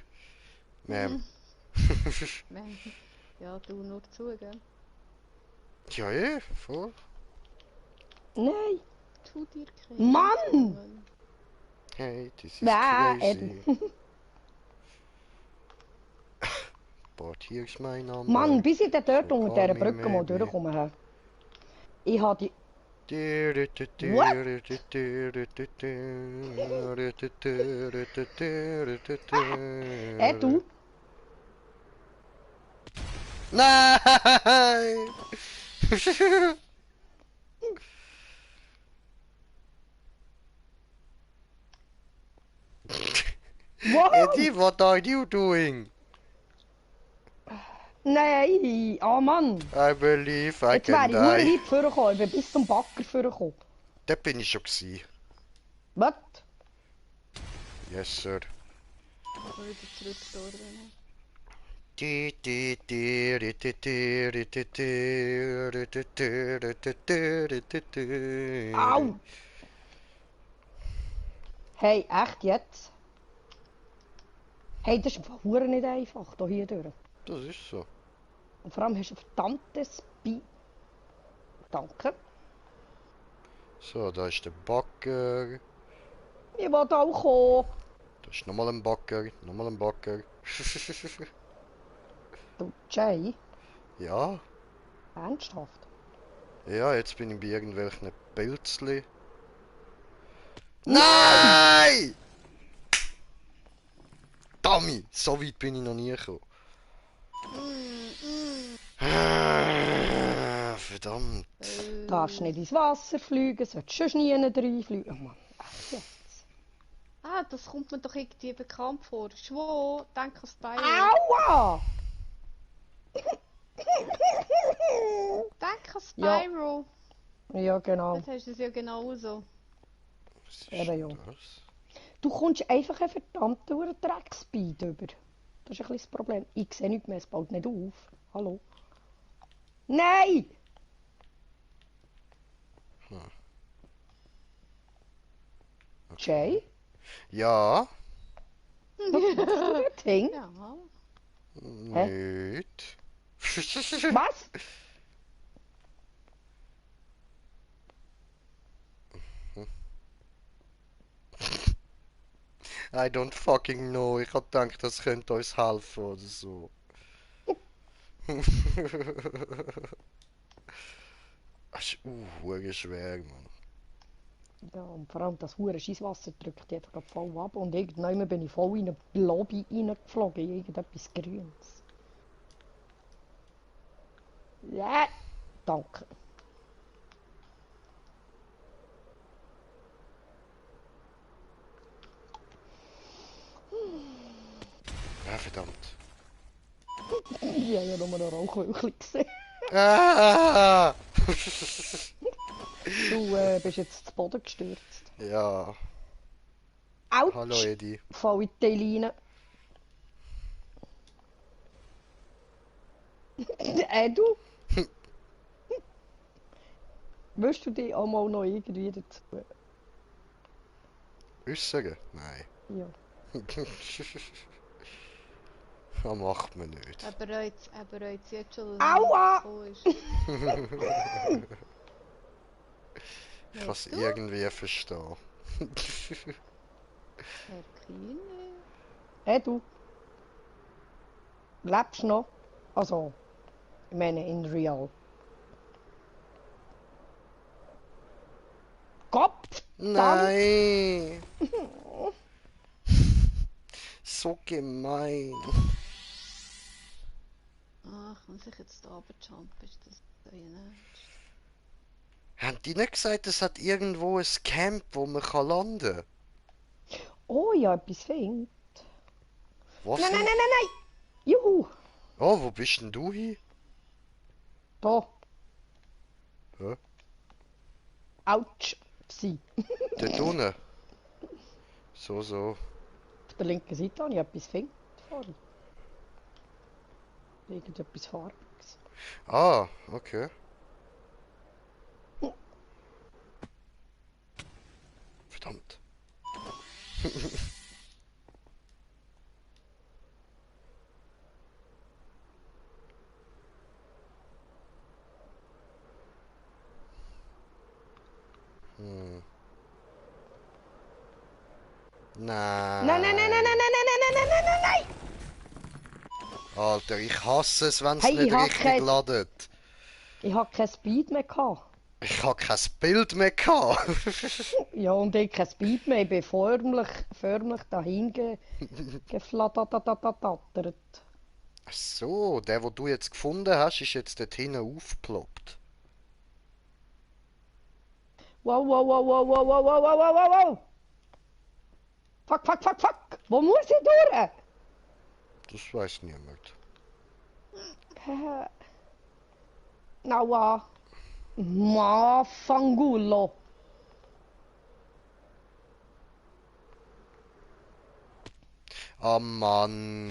Ma'am. Nein. Ja, du nur zu, gell? Ja, ja, voll. Nein. Tu dir keinen Mann! Gefallen. Hey, this is Nein. crazy. But here's my number. Mann, bis ich dann dort So unter call dieser me Brücke mal maybe. durchkomme. hä? Ich habe die... Du? Nein! Wow! Eddie, what are you doing? Nein! Ah, Mann! I believe I Jetzt wäre can ich nur die. weit vorgekommen. Ich bin bis zum Backer vorgekommen. Da bin ich schon gewesen. Was? Yes, sir. Ich will wieder zurück dort. Au! Hey, echt jetzt? Hey, das ist einfach hure nicht einfach, hier durch. Das ist so. Und vor allem hast du ein verdammtes Bi... Danke. So, da ist der Backer. Ich will auch kommen. Da ist nochmal ein Backer. Nochmal ein Backer. Du, Jay, Ja, ernsthaft? ja, jetzt bin ich bei irgendwelchen Pilzli. Nein! Dummy! So weit bin ich noch nie gekommen. Verdammt. Du darfst nicht ins Wasser fliegen, solltest schon nie reinfliegen. Oh Mann, echt jetzt? Ah, das kommt mir doch irgendwie bekannt vor. Schwo, denk an Spyro. Aua! Denk an Ja. Spyro. Ja, genau. Jetzt hast du es ja genau so. Was ist Eben ja. das? Du kommst einfach einen verdammten Dreckspeed über. Das ist ein bisschen das Problem. Ich sehe nichts mehr, es baut nicht auf. Hallo? Nein! Jay? Ja, Was machst du dort hin? Ja. nicht. Was? I don't fucking know. Ich hab gedacht, das könnte uns helfen oder so. Das ist hure schwer, Mann. Ja, und vor allem das hure Scheisswasser drückt einfach grad voll ab und irgendwann bin ich voll in eine Lobby reingeflogen, in irgendetwas Grünes. Ja, danke. Ja, verdammt. Ich habe ja nur einen Rauchwölkchen gesehen. Ah! Du bist jetzt zu Boden gestürzt. Ja, Autsch! hallo Eddie. Voll in die Teile rein. Du? Willst du dich auch mal noch irgendwie dazu? Äußern? Nein. Ja. Das macht man nicht. Er bereut jetzt schon, dass Aua! er gekommen ist. Ich kann es irgendwie verstehen. Herr Kühne. Du? Lebst du noch? Also, ich meine in real. Kopf! Nein! So gemein. Ach, muss ich jetzt da runterjumpen? Ist das euer Ernst? Haben die nicht gesagt, es hat irgendwo ein Camp, wo man landen kann? Oh ja, etwas fängt. Was? Nein, nein, nein, nein, nein! Juhu! Oh, wo bist denn du hin? Da. Hä? Autsch! Psi. Dort unten? So. Auf der linken Seite habe ich etwas fängt. Vorne. Irgendetwas Farbiges. Ah, okay. Verdammt. Nein. Nein, nein, nein, nein, nein, nein, nein, nein, nein, nein, nein, nein! Alter, ich hasse es, wenn es Hey, nicht ich hab richtig kein- ladet. Ich habe kein Speed mehr gehabt. Ich habe kein Bild mehr gehabt. Ja, und ich kein Speed mehr. Ich bin förmlich dahin geflattert. Ach so, der, wo du jetzt gefunden hast, ist jetzt dort hinten aufgeploppt. Wow, wow, wow, wow, wow, wow, wow, wow, wow, wow, wow! Fuck, fuck, fuck, fuck! Wo muss ich durch? Das weiß niemand. Naua. Ma fangulo. Ah Mann.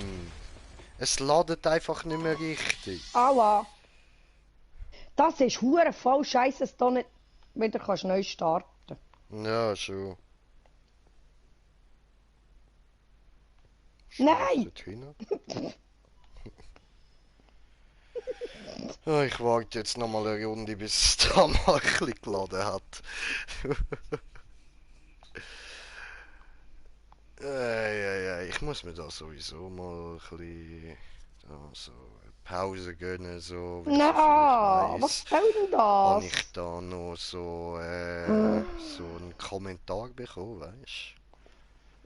Es ladet einfach nicht mehr richtig. Aua. Das ist hure voll Scheiße, dass du nicht wieder kannst neu starten. Ja, schon. Nein! Dort hinten. Ah, ich warte jetzt noch mal eine Runde, bis es da mal ein bisschen geladen hat. Ich muss mir da sowieso mal ein bisschen so eine Pause gönnen, so, weil Na, ich was weiss, soll denn habe das? ich da noch so, so einen Kommentar bekommen, weißt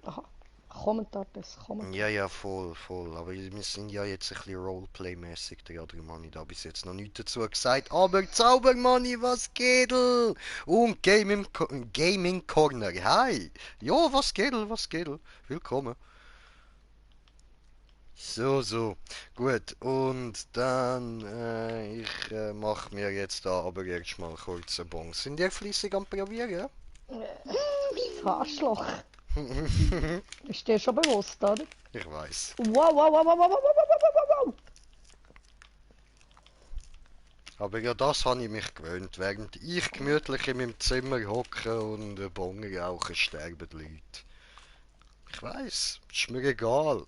Aha. Kommentar des Kommentar. Ja, voll. Aber wir sind ja jetzt ein bisschen Roleplay-mäßig dran, darum habe ich da bis jetzt noch nichts dazu gesagt. Aber Zaubermoney, was geht? Und Gaming Corner, hi! Ja, was geht? Willkommen. So. Gut, und dann, ich mache mir jetzt da aber erst mal kurz einen Bon. Sind ihr fleissig am Probieren? Arschloch. Ist dir schon bewusst, oder? Ich weiß. Wow, wow, wow, wow, wow, wow, wow, wow. Aber ja, das habe ich mich gewöhnt. Während ich gemütlich in meinem Zimmer hocke und einen Bon rauche, sterben die Leute. Ich weiß, ist mir egal.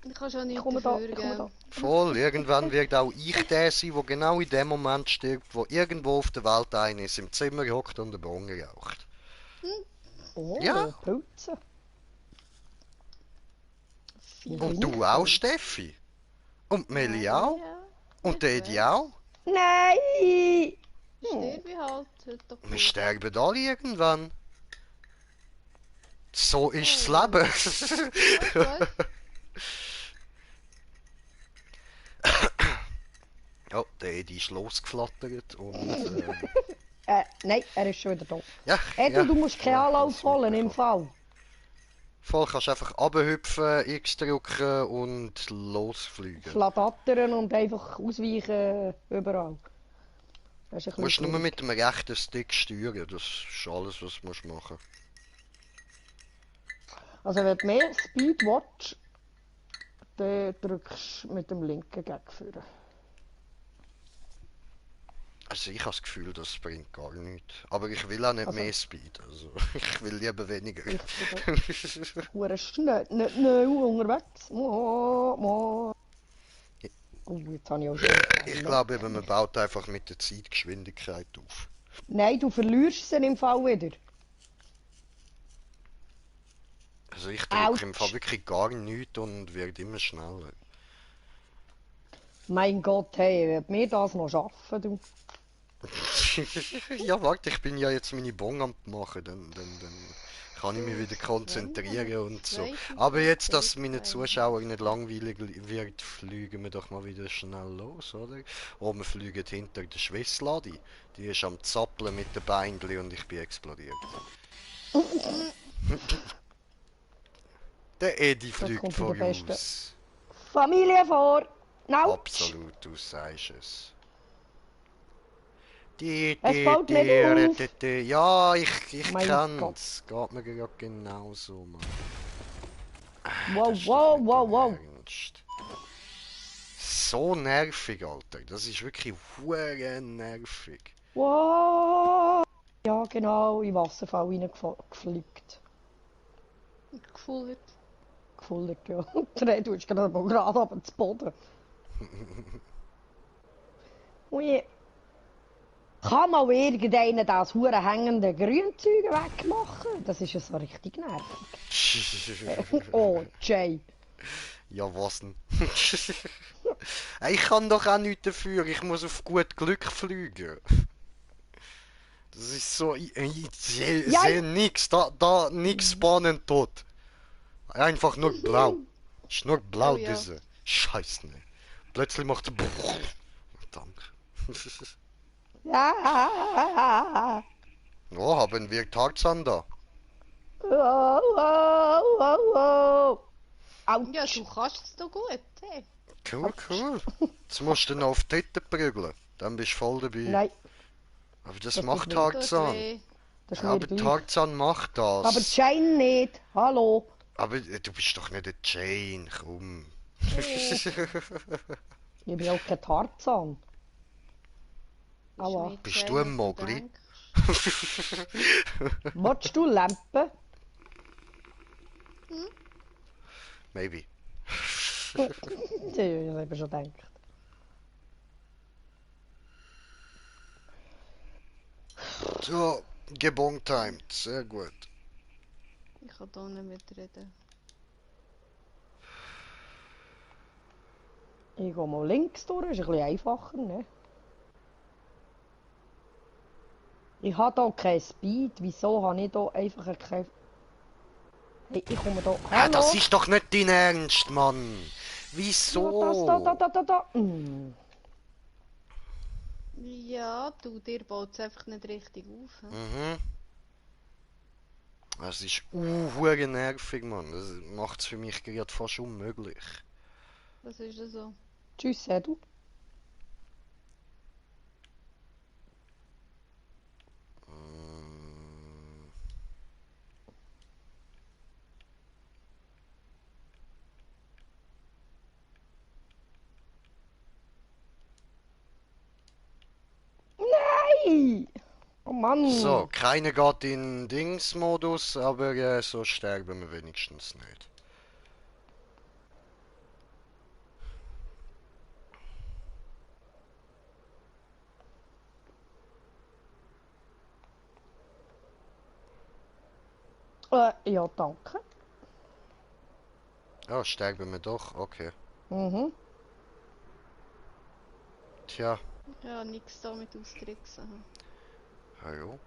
Ich kann schon nicht Komm da, dafür, komm da. gell? Voll, irgendwann wird auch ich der sein, der genau in dem Moment stirbt, wo irgendwo auf der Welt einer ist, im Zimmer hockt und einen Bon raucht. Oh, Ja. Pilze. Und du auch, Steffi? Und Meli auch? Ja. Und der Edi auch? Nein! Sterbe halt. Hört doch Wir auf. sterben alle irgendwann. So ist das Leben. Was? Ja, der Edi ist losgeflattert und Nein, er ist schon wieder da. ja, Du musst keinen ja, Anlauf das holen, im mitbekommen. Fall. Voll, kannst einfach runterhüpfen, X drücken und losfliegen. Flattern und einfach ausweichen überall. Das ist Du ein musst bisschen nur mit dem rechten Stick steuern, das ist alles, was du musst machen. Also wenn du mehr Speed willst, dann drückst du mit dem linken Gegführer. Also ich habe das Gefühl, das bringt gar nichts. Aber ich will auch nicht Also- mehr Speed. Also ich will lieber weniger. Hure schnell, nicht schnell unterwegs. Oh, jetzt habe ich auch schon Ich glaube eben, man baut einfach mit der Zeit Geschwindigkeit auf. Nein, du verlierst sie im Fall wieder. Also ich drücke im Fall wirklich gar nichts und werde immer schneller. Mein Gott, hey, wird mir das noch schaffen, du? Ja, warte, ich bin ja jetzt meine Bon am machen, dann kann ich mich wieder konzentrieren und so. Aber jetzt, dass meine Zuschauer nicht langweilig wird, fliegen wir doch mal wieder schnell los, oder? Oh, wir fliegen hinter der Schwessladi. Die ist am Zappeln mit den Beinchen und ich bin explodiert. Der Edi fliegt kommt vor der Beste. uns. Familie vor! Nein! Absolut, du sagst es. Es fällt nicht auf. Ja, ich Mein kenn's. Geht mir gerade genauso, Mann. Wow, Das ist wow, doch nicht wow, dein wow. Ernst. So nervig, Alter. Das ist wirklich hure nervig. Wow! Ja, genau, in den Wasserfall reingefliegt. Gefühlt. Gefullert, ja. Der du hast gerade mal gerade ab ins Boden. Ui. Kann mal irgendeiner das hure hängende Grünzeug wegmachen? Das ist ja so richtig nervig. Oh, Jay. Ja, was denn? Ich kann doch auch nichts dafür. Ich muss auf gut Glück fliegen. Das ist so... Ich sehe nix. Da nix spannend tot. Einfach nur blau. Ist nur blau, Oh ja. diese. Scheiße, ne. Plötzlich macht er... Danke. Ja. Oh, haben wir Tarzan da? Wow, wow, wow, wow. Autsch. Ja, du kannst es doch gut. Hey. Cool. Jetzt musst du noch auf die Titten prügeln. Dann bist du voll dabei. Nein, Aber das das macht ist Tut Tarzan. weh. das ist Ja, mir aber gleich. Tarzan macht das. Aber Jane nicht. Hallo. Aber du bist doch nicht der Jane, komm. Ich bin auch kein Tarzan. Aua. Ist Bist mit du ein Jane, Mogli? denkst. Willst du Lampen? Maybe. Das habe ich schon gedacht. So, gebongtimed. Sehr gut. Ich kann da nicht mitreden. Ich gehe mal links durch, ist ein bisschen einfacher, ne? Ich habe hier kein Speed, wieso habe ich hier einfach kein... Hey, ich komme hier... Ah, Hallo? das ist doch nicht dein Ernst, Mann. Wieso? Ja, da. Ja, du, dir baut es einfach nicht richtig auf. He? Mhm. Das ist hure nervig, Mann. Das macht es für mich gerade fast unmöglich. Was ist das so? Tschüss, Edu. Mm. Nein! Oh Mann! So, keiner geht in Dings-Modus, aber so sterben wir wenigstens nicht. Ja, danke. Ja, sterben wir doch, okay. Mhm. Tja, Ja, nichts da mit austricksen. hallo.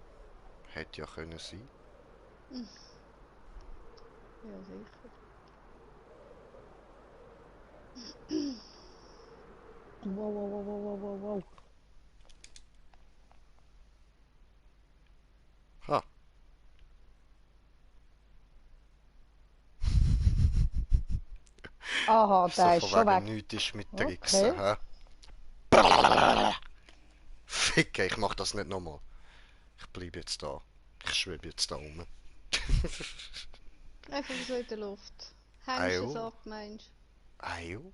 Hätte ja können sein. Ja, sicher. Wow. Ha. Aha, So der ist von schon wegen weg. nichts ist mit Tricksen, hä? Ficke, ich mach das nicht nochmal. Ich bleib jetzt da. Ich schwebe jetzt da rum. Einfach so in der Luft. Hängst Ajo. es ab, meinst Ajo.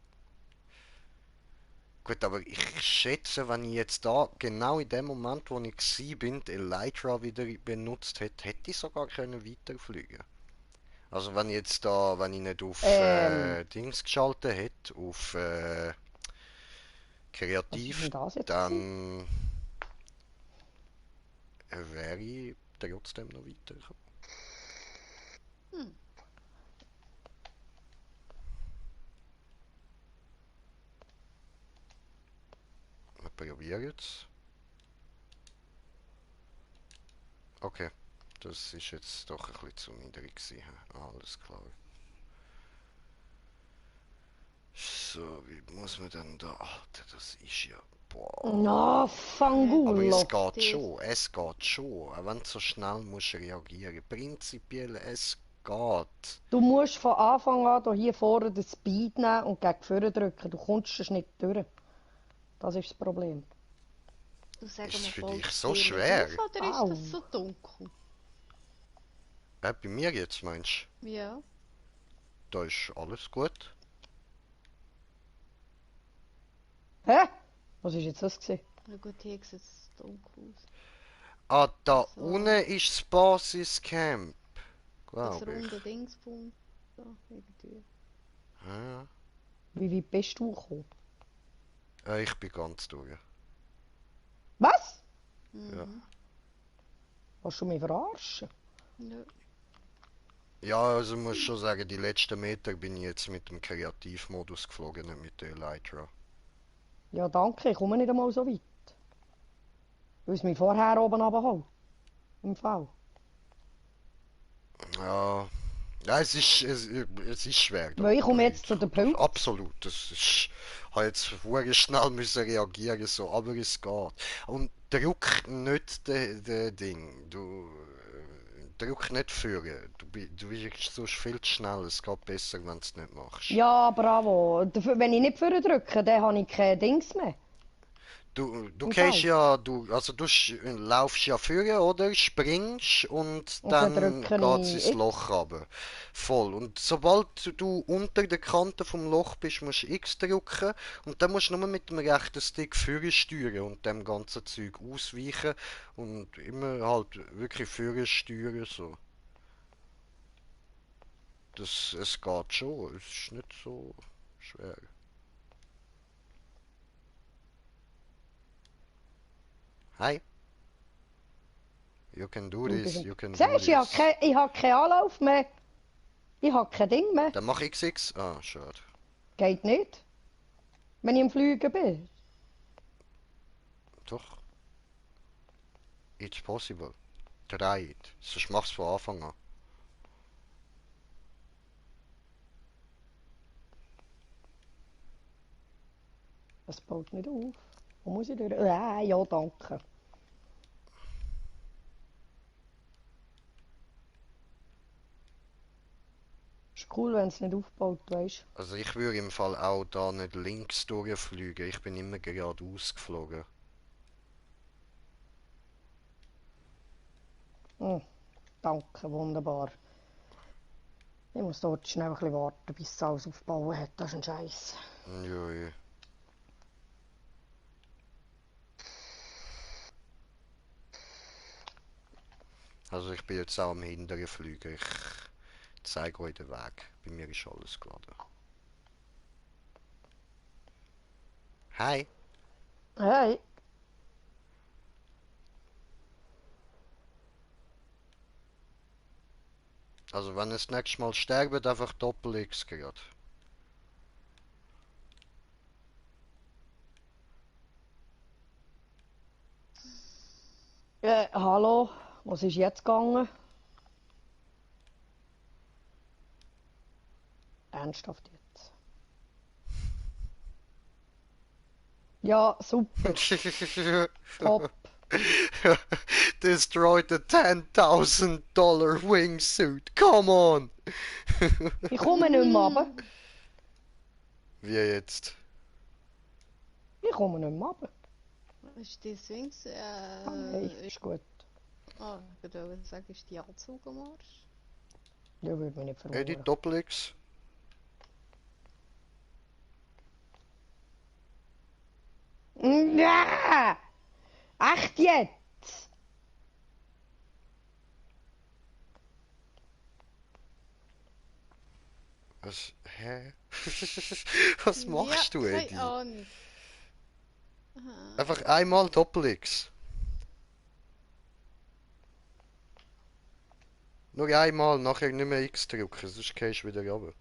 Gut, aber ich schätze, wenn ich jetzt da, genau in dem Moment, wo ich gsi bin, die Elytra wieder benutzt hätte, hätte ich sogar können weiterfliegen. Also wenn ich jetzt da, wenn ich nicht auf Dings geschaltet hätte, auf Was ist Kreativ, denn das jetzt dann gewesen? wäre ich trotzdem noch weitergekommen. Hm. Wir probieren jetzt. Okay, das ist jetzt doch ein bisschen zu niedrig gewesen. Alles klar. So, wie muss man denn da... Alter, das ist ja... Boah. Na, Aber Fangulo. es geht Das- schon, es geht schon. Auch wenn du so schnell musst reagieren. Prinzipiell, es geht. Du musst von Anfang an hier vorne den Speed nehmen und gegen vorne drücken. Du kommst sonst nicht durch. Das ist das Problem. Du sag Ist es mal, für fällt dich es so dir nicht schwer? auf, oder ist Au. das so dunkel? Bei mir jetzt, meinst Ja. du? Da ist alles gut. Hä? Was ist jetzt das gewesen? Na gut, hier sieht es dunkel aus. Ah, da So. unten ist das Basiscamp. Das Glaube runde ich. Dingsbum. Da, irgendwie. Ja. Wie weit bist du gekommen? Ich bin ganz durch. Was? Mhm. Willst du mich verarschen? Ja. Ja, also muss schon sagen, die letzten Meter bin ich jetzt mit dem Kreativmodus geflogen, nicht mit der Elytra. Ja, danke, ich komme nicht einmal so weit. Weil es mich vorher oben runterholt. Im Fall. Ja, ja es ist schwer. Da, Weil ich da komme nicht. jetzt zu den Das, Pilz. absolut. Das ist, ich habe jetzt vorher schnell müssen reagieren, so, aber es geht. Und drück nicht den Ding. Drück nicht führen. Du bist sonst viel zu schnell. Es geht besser, wenn du es nicht machst. Ja, bravo. Wenn ich nicht vorne drücke, dann habe ich kein Dings mehr. Du Im gehst Fall. ja, du laufst ja führen, oder? Springst und Und dann dann drücke geht's ich ins X. Loch runter. Voll. Und sobald du unter der Kante vom Loch bist, musst du X drücken und dann musst du nur mit dem rechten Stick führen steuern und dem ganzen Zeug ausweichen und immer halt wirklich führen steuern so. Es geht schon, es ist nicht so schwer. Hi. You can do Und this, bist- you can do Siehst du, this. ich habe keinen Anlauf mehr. Ich habe kein Ding mehr. Dann mach XX. Ah, schade. Geht nicht. Wenn ich im Fliegen bin. Doch. It's possible. Try it. Sonst mach's von Anfang an. Es baut nicht auf. Wo muss ich durch? Ja, danke. Ist cool, wenn es nicht aufbaut, weißt Also ich würde im Fall auch da nicht links durchfliegen. Ich bin immer geradeaus geflogen. du. Danke, wunderbar. Ich muss dort schnell ein bisschen warten, bis es alles aufbauen hat. Das ist ein Scheiß. Ja. Also ich bin jetzt auch am hinteren Fliegen. Ich zeige euch den Weg. Bei mir ist alles geladen. Hi. Hey, Also wenn ihr das nächste Mal sterbt, einfach Doppel-X gerade. hallo, was ist jetzt gegangen? Ernsthaft jetzt? Ja, super, top. Destroyed the $10,000 wingsuit. Come on! Ich komme nicht mehr runter. Wie jetzt? Ich komme nicht mehr runter. Ist die Swings? Hey, ist gut. Ah, ich würde sagen, ist die Anzugmarsch? Der würde mich nicht Edit verwundern. Doppel-X. Ja! Echt jetzt? Hä? Was machst du, Keine Eddie? Ahnung. Einfach einmal Doppel-X. Nur einmal, nachher nicht mehr X drücken, sonst gehst du wieder runter.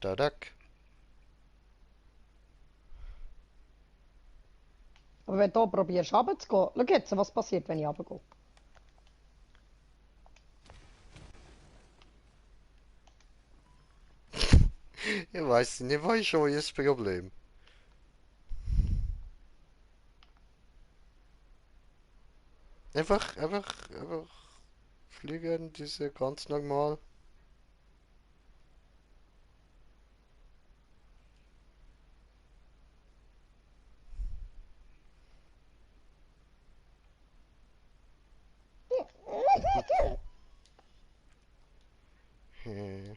Tadak. Aber wenn du hier probierst runterzugehen, schau jetzt, was passiert, wenn ich runtergehe. Ich weiß nicht, was ist euer Problem? Einfach fliegen, diese ganz normal. Hm.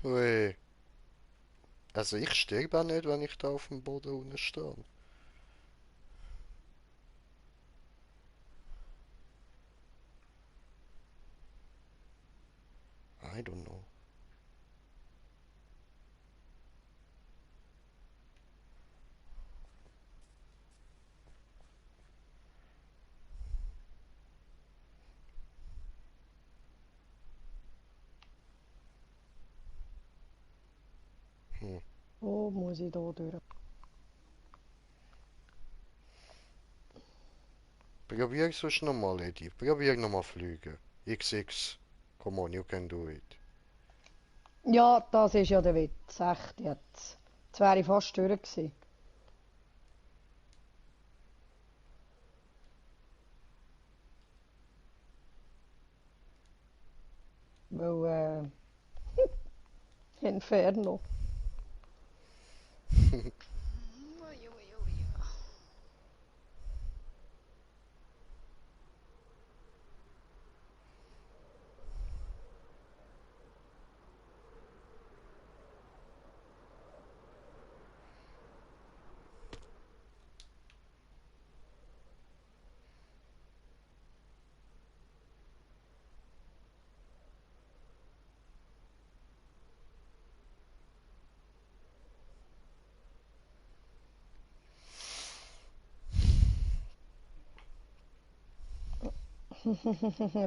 Ui. Also ich sterbe auch nicht, wenn ich da auf dem Boden unten stehe. I don't know. Hm. Oh, muss ich da durch? Probier sonst nochmal, Eddie. Probier nochmal fliegen. XX. Come on, you can do it. Ja, das ist ja der Witz, echt jetzt. Jetzt wäre ich fast durch gewesen. Weil, Inferno.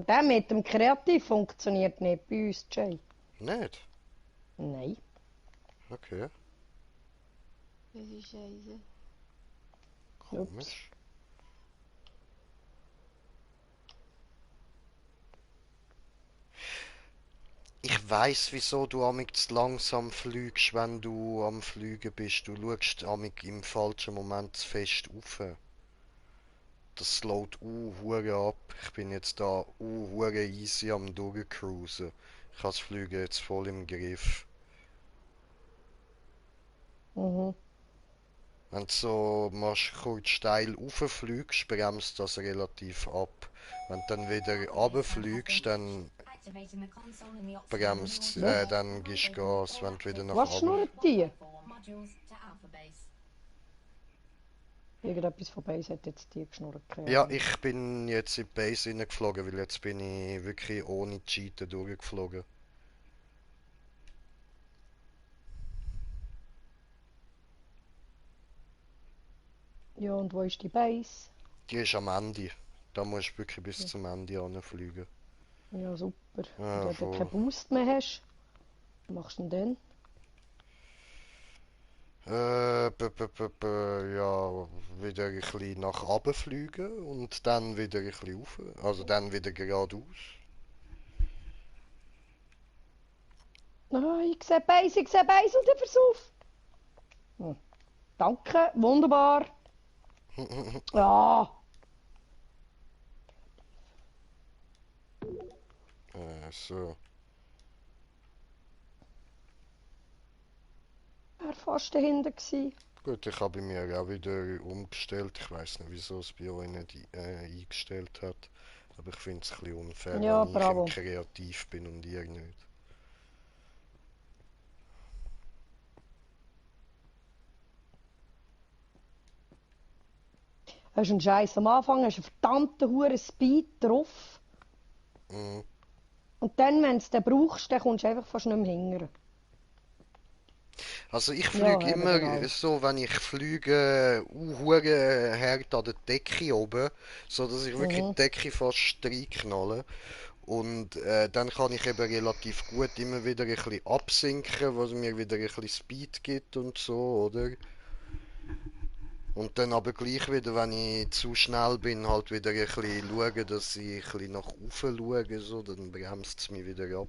Der mit dem Kreativ funktioniert nicht bei uns, Jay. Nicht? Nein. Okay, Das ist scheiße. komisch. Ich weiss, wieso du amig zu langsam fliegst, wenn du am Fliegen bist. Du schaust amig im falschen Moment zu fest rauf. Das slowt hure ab. Ich bin jetzt da hure easy am durchcruisen. Ich habe das Fliegen jetzt voll im Griff. Mhm. Wenn du so machst, kurz steil rauffliegst, bremst das relativ ab. Wenn du dann wieder runterfliegst, dann bremst, dann gibst du Gas, wenn du wieder nach Was oben. schnurrt die? Irgendetwas von Base hat jetzt die geschnurrt. Ja, ich bin jetzt in die Base reingeflogen, weil jetzt bin ich wirklich ohne Cheaten durchgeflogen. Ja, und wo ist die Base? Die ist am Ende. Da musst du wirklich bis zum Ende anfliegen. Ja, super. Ja, Wenn du voll. keinen Boost mehr hast, was machst du denn Ja, wieder ein bisschen nach oben fliegen und dann wieder ein bisschen rauf. Also dann wieder geradeaus. dann? Ah, ich sehe Base und ich versuch. Hm. Danke, wunderbar. Ja. So. Er war fast dahinter gewesen. Gut, ich habe mir auch wieder umgestellt. Ich weiß nicht, wieso es bei euch nicht eingestellt hat. Aber ich finde es ein bisschen unfair, Ja, wenn ich bravo. im Kreativ bin und ihr nicht. Hast du einen Scheiß am Anfang, hast einen verdammten hohen Speed drauf. Mhm. Und dann, wenn du es dann brauchst, dann kommst du einfach fast nicht mehr hinterher. Also ich Ja, fliege eben immer genau. so, wenn ich fliege, hure hart an der Decke oben, so dass ich wirklich die Decke fast reinknalle. Und dann kann ich eben relativ gut immer wieder ein bisschen absinken, was mir wieder ein bisschen Speed gibt und so, oder? Und dann aber gleich wieder, wenn ich zu schnell bin, halt wieder ein bisschen schauen, dass ich ein bisschen nach oben schaue, so, dann bremst es mich wieder ab.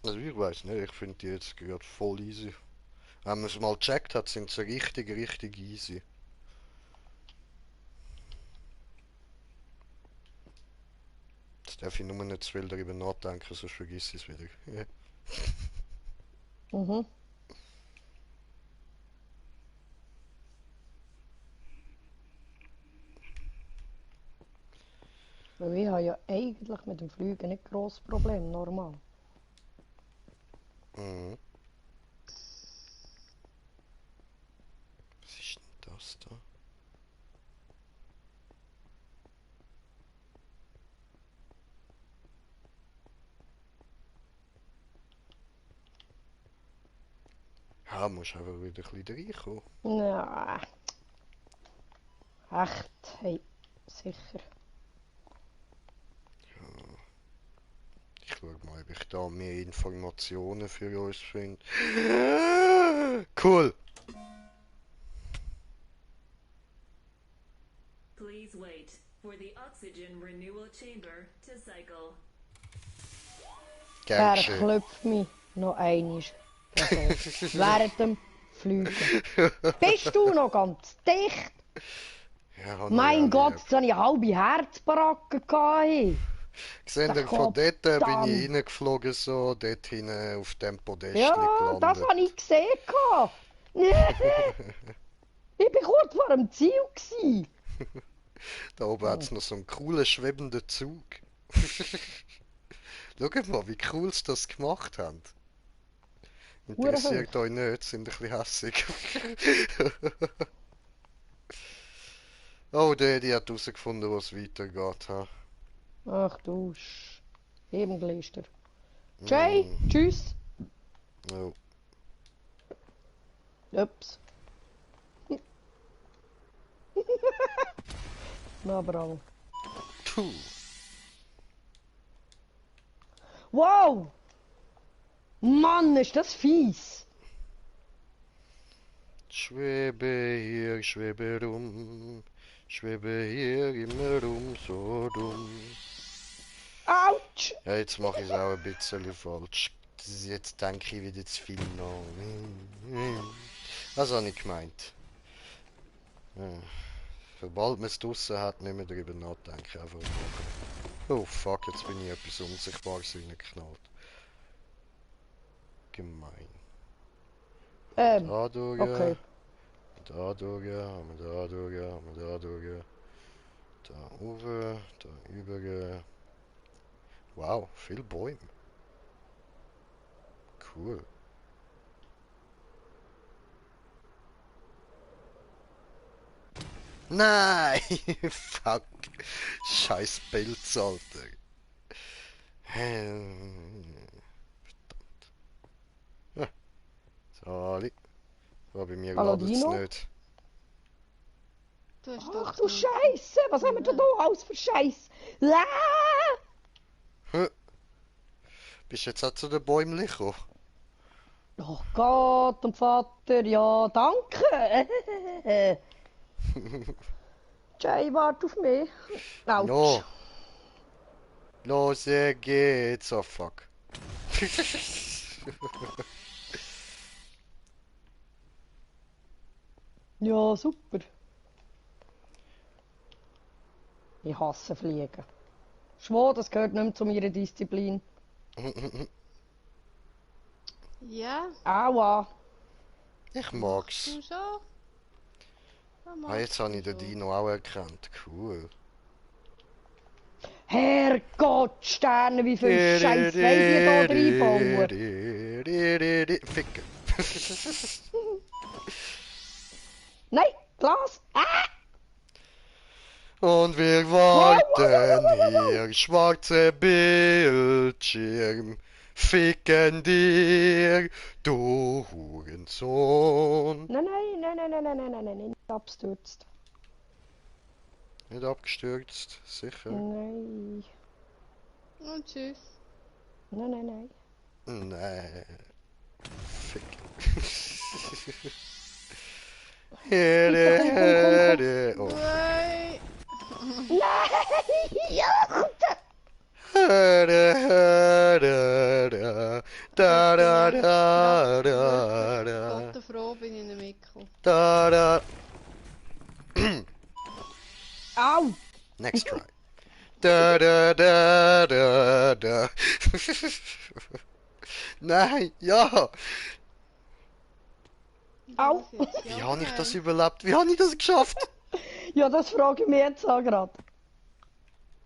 Also ich weiß nicht, ich finde die jetzt gerade voll easy. Wenn man es mal gecheckt hat, sind sie richtig, richtig easy. Jetzt darf ich nur nicht zu viel darüber nachdenken, sonst vergiss ich es wieder. Ja. Mhm. Weil ich habe ja eigentlich mit dem Fliegen nicht groß Problem, normal. Mhm. Was ist denn das da? Ja, musst einfach wieder ein bisschen reinkommen. Ja. Echt, hey, sicher. Ich schau mal, ob ich da mehr Informationen für uns finde. Cool! Please wait for the oxygen renewal chamber to cycle. Gern Er geschehen. klopft mich noch einmal. Während dem Fliegen. Bist du noch ganz dicht? Ja, Mein ja, Gott, lieb. jetzt hatte ich eine halbe Herzbaracke gehabt. Seht ihr, von dort bin ich reingeflogen, so, dort hinten auf dem Podest Ja, das gelandet. habe ich gesehen. Ich war kurz vor dem Ziel. Gewesen. Da oben hat es noch so einen coolen schwebenden Zug. Schaut mal, wie cool sie das gemacht haben. Interessiert euch nicht, sind ein bisschen hässig. Oh, die hat herausgefunden, wo es weitergeht. Ha? Ach du Ebenglister. Jay, tschüss. Oh. Ups. Na bravo. Puh. Wow! Mann, ist das fies. Schwebe rum, schwebe hier immer rum, so dumm. Autsch! Ja, jetzt mache ich es auch ein bisschen falsch. Jetzt denke ich wieder zu viel nach. Was habe ich gemeint? Ja. Sobald man es draussen hat, nicht mehr darüber nachdenken, einfach machen. Oh fuck, jetzt bin ich etwas Unsichtbares reingeknallt. Gemein. Da durch, Okay. da durch, haben wir da durch, haben wir da durch. Da oben, da über. Wow, viel Bäume. Cool. Nein! Fuck. Scheiß Pilz, Alter. Verdammt. Sali. Aber bei mir Hallo, ladet es Dino? nicht. Du hast Ach doch du Scheiße, was haben wir denn da alles für Scheiß? Bist du jetzt auch zu den Bäumen gekommen? Oh Gott und Vater, ja, danke. Jay, wart auf mich. Autsch. No. Los geht's. Oh fuck. Ja, super. Ich hasse Fliegen. Schwör, das gehört nicht mehr zu meiner Disziplin. Ja, Aua. Ich mag's. du schon. Ah, jetzt habe ich den Dino auch erkannt. Cool. Herrgott, Sterne, wie viel Scheiß wollen die da reinbauen? Ficken. Nein, Glas. Ah! Und wir warten hier, schwarze Bildschirm. Ficken dir, du Hurensohn. Nein, nein, nein, nein, nein, nein, nein, nein, nein, nicht abstürzt. Nicht abgestürzt, sicher. Nein, Und tschüss. nein, nein, nein. Nee. Ficken. Here, oh. Nein. Nein, ja, Da da da da Gott froh bin ich nicht mitgekommen. da. Au. Next try. Da da da da da. Nein, ja. Au. Wie habe ich das überlebt? Wie habe ich das geschafft? Ja, das frage ich mich jetzt auch gerade.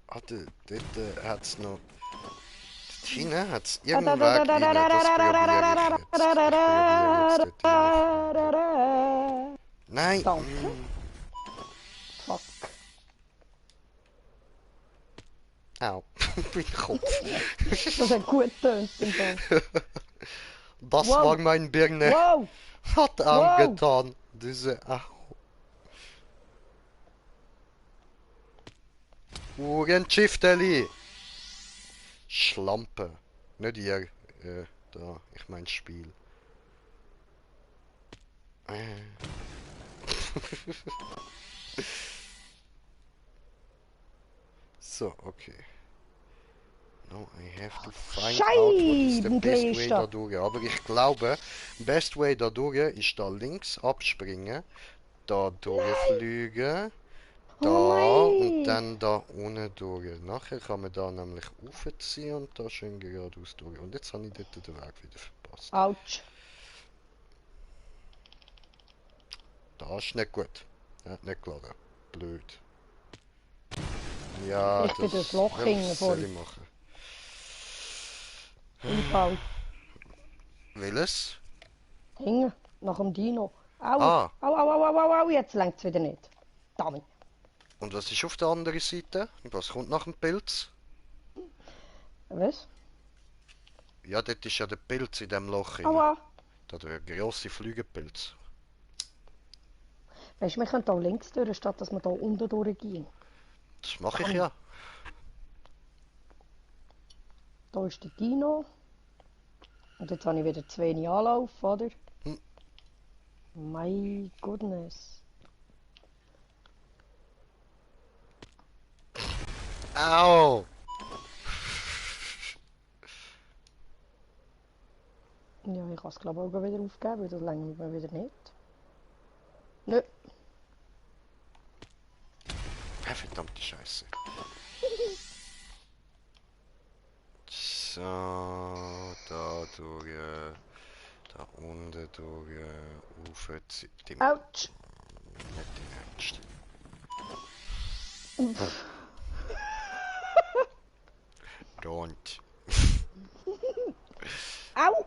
Ah, dort hat es noch... Dort hinten hat es Da, irgendeinen da, Weg da, da, rein. da, Das da, probiere ich jetzt. Ich probiere jetzt dort rein. da. Nein! Danke. Mm. Fuck. Au. Mein Kopf. Das hat gut getönt im Fall. Das Wow. war mein Birne. Wow. Hat angetan. Diese... Au. Uhrentschifteli. Schlampe. Nicht ihr. Da. Ich mein Spiel. So, okay. No, I have to find out what is the best way da durch. Aber ich glaube, best way da durch ist da links abspringen, da durchfliegen, da und dann da unten durch. Nachher kann man da nämlich aufziehen und da schön geradeaus durch. Und jetzt habe ich dort den Weg wieder verpasst. Autsch. Das ist nicht gut. Hat nicht geladen. Blöd. Ja, Ich bin das Loch ja, hinten was soll voll. ich machen? Im Fall. Welches? Hingen. Nach dem Dino. Au. Ah. Au, au, au, au, au, au. Jetzt längt es wieder nicht. Damit. Und was ist auf der anderen Seite? Was kommt nach dem Pilz? Was? Ja, dort ist ja der Pilz in dem Loch. Aua. Da der grosse Flügelpilz. Weißt du, wir können hier links durch, statt dass wir hier unten durchgehen. Das mache ich ja. Da ist der Dino. Und jetzt habe ich wieder zu wenig Anlauf, oder? Hm. My goodness. Au! Ja, ich kann es glaube ich auch wieder aufgeben, weil das längert mir wieder nicht. Nö. Verdammte Scheiße. So, da durch, da unten durch, aufziehen. Autsch. Nicht im Ernst. Don't. Au!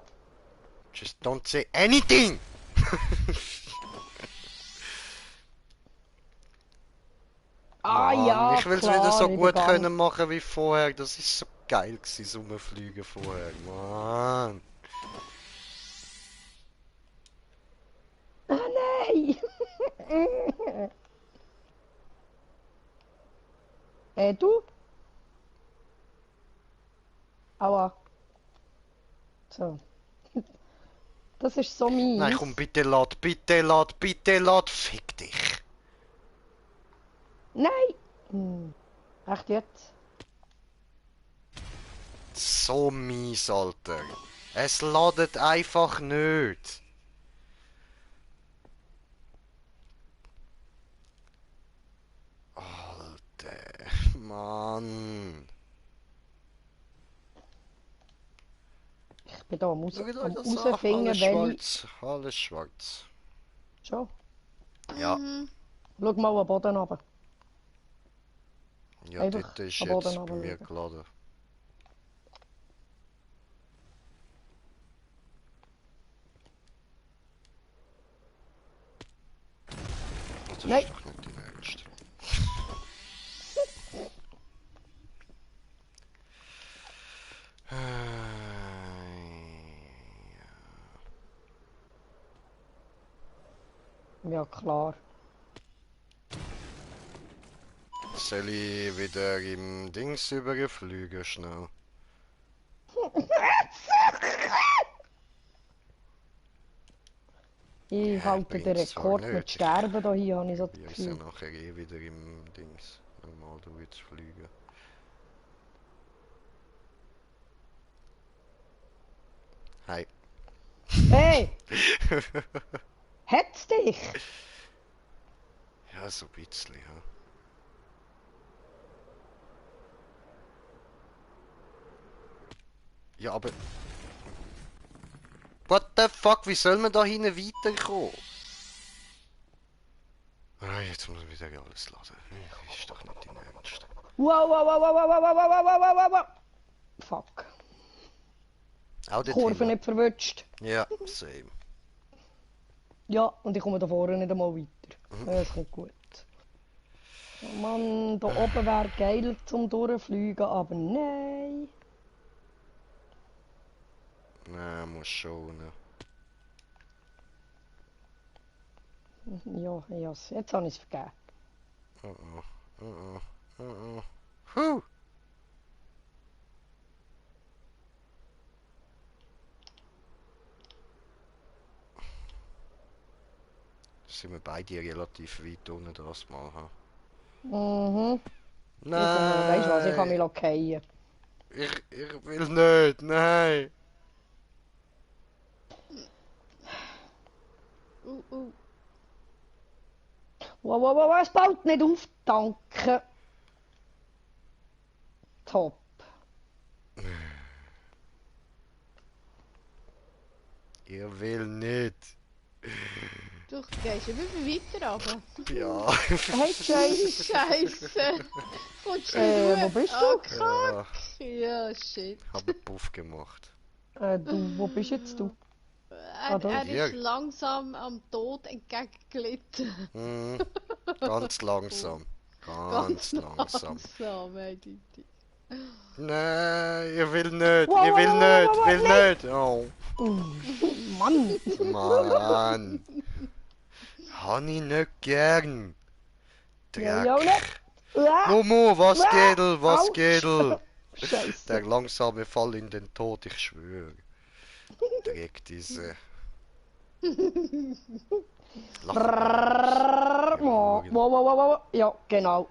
Just don't say anything! Ah Mann, ja, ich will es klar, wieder so in der gut Gang. können machen wie vorher. Das ist so geil gewesen, das Rumfliegen vorher. Mann. Ah nein! Du? Aua. So. Das ist so mies. Nein, komm, bitte lad, bitte lad, bitte lad. Fick dich. Nein! Echt jetzt? So mies, Alter. Es ladet einfach nicht. bin da am Schaut euch am das an. rausfinden, Alles welche... schwarz. Alles schwarz. Schon. Ja. Schau mal am Boden runter. Ja, Einfach dort ist am Boden jetzt bei mir runterschauen. geladen. Das Nein. ist doch nicht dein Ernst. Ja, klar. Soll ich wieder im Dings überfliegen schnell? Ich Ja, halte den bringt's zwar Rekord nicht. mit Sterben da hier, habe ich so das Wir sind Gefühl. nachher eh wieder im Dings. Normal durchzufliegen. Hi. Hey! Hat's dich? Ja, so ein bisschen, ja. Ja, aber... What the fuck, wie soll man da hinten weiterkommen? Ah, jetzt muss ich wieder alles laden. Ist doch nicht dein Ernst. Wow, wow, wow, wow, wow, wow, wow, wow, wow, wow, wow, wow. Fuck. Auch dort Kurve hinten? nicht verwünscht. Ja, same. Ja, und ich komme da vorne nicht einmal weiter. Ja, das kommt gut. Oh Mann, da oben wäre geil zum Durchfliegen, aber nein. Nein, muss schon. Ne? Ja, jetzt habe ich es vergeben. Oh oh, oh oh, oh oh. Huh. Sind wir beide relativ weit unten das mal, ha? Mhm. Weißt du was, ich kann mich Nein! fallen. Ich will nicht, nein! Wow, wow, wow, es baut nicht auf, danke. Top. Ich will nicht. Du gehst immer weiter runter. Ja. Hey, Chase. Scheiße. Kommst du Wo bist du? Ah, kack. Ja, shit. Hab einen Puff gemacht. Du, wo bist jetzt du? Er da. ist langsam am Tod entgegengelitten. Mhm. Ganz langsam. Ganz langsam. Langsam, eindeutig. Nein, ich will nicht, Wow, ich will wow, wow, nicht, wow, will nein. nicht. Oh, Mann. Mann. Hab ich nicht gern. Ja, ja, nicht. Dreck. Momo, was geht, was Autsch. geht? Scheiße. Der langsame Fall in den Tod, ich schwöre. Dreck, diese... Wow, wow, wow, wow. Ja, genau.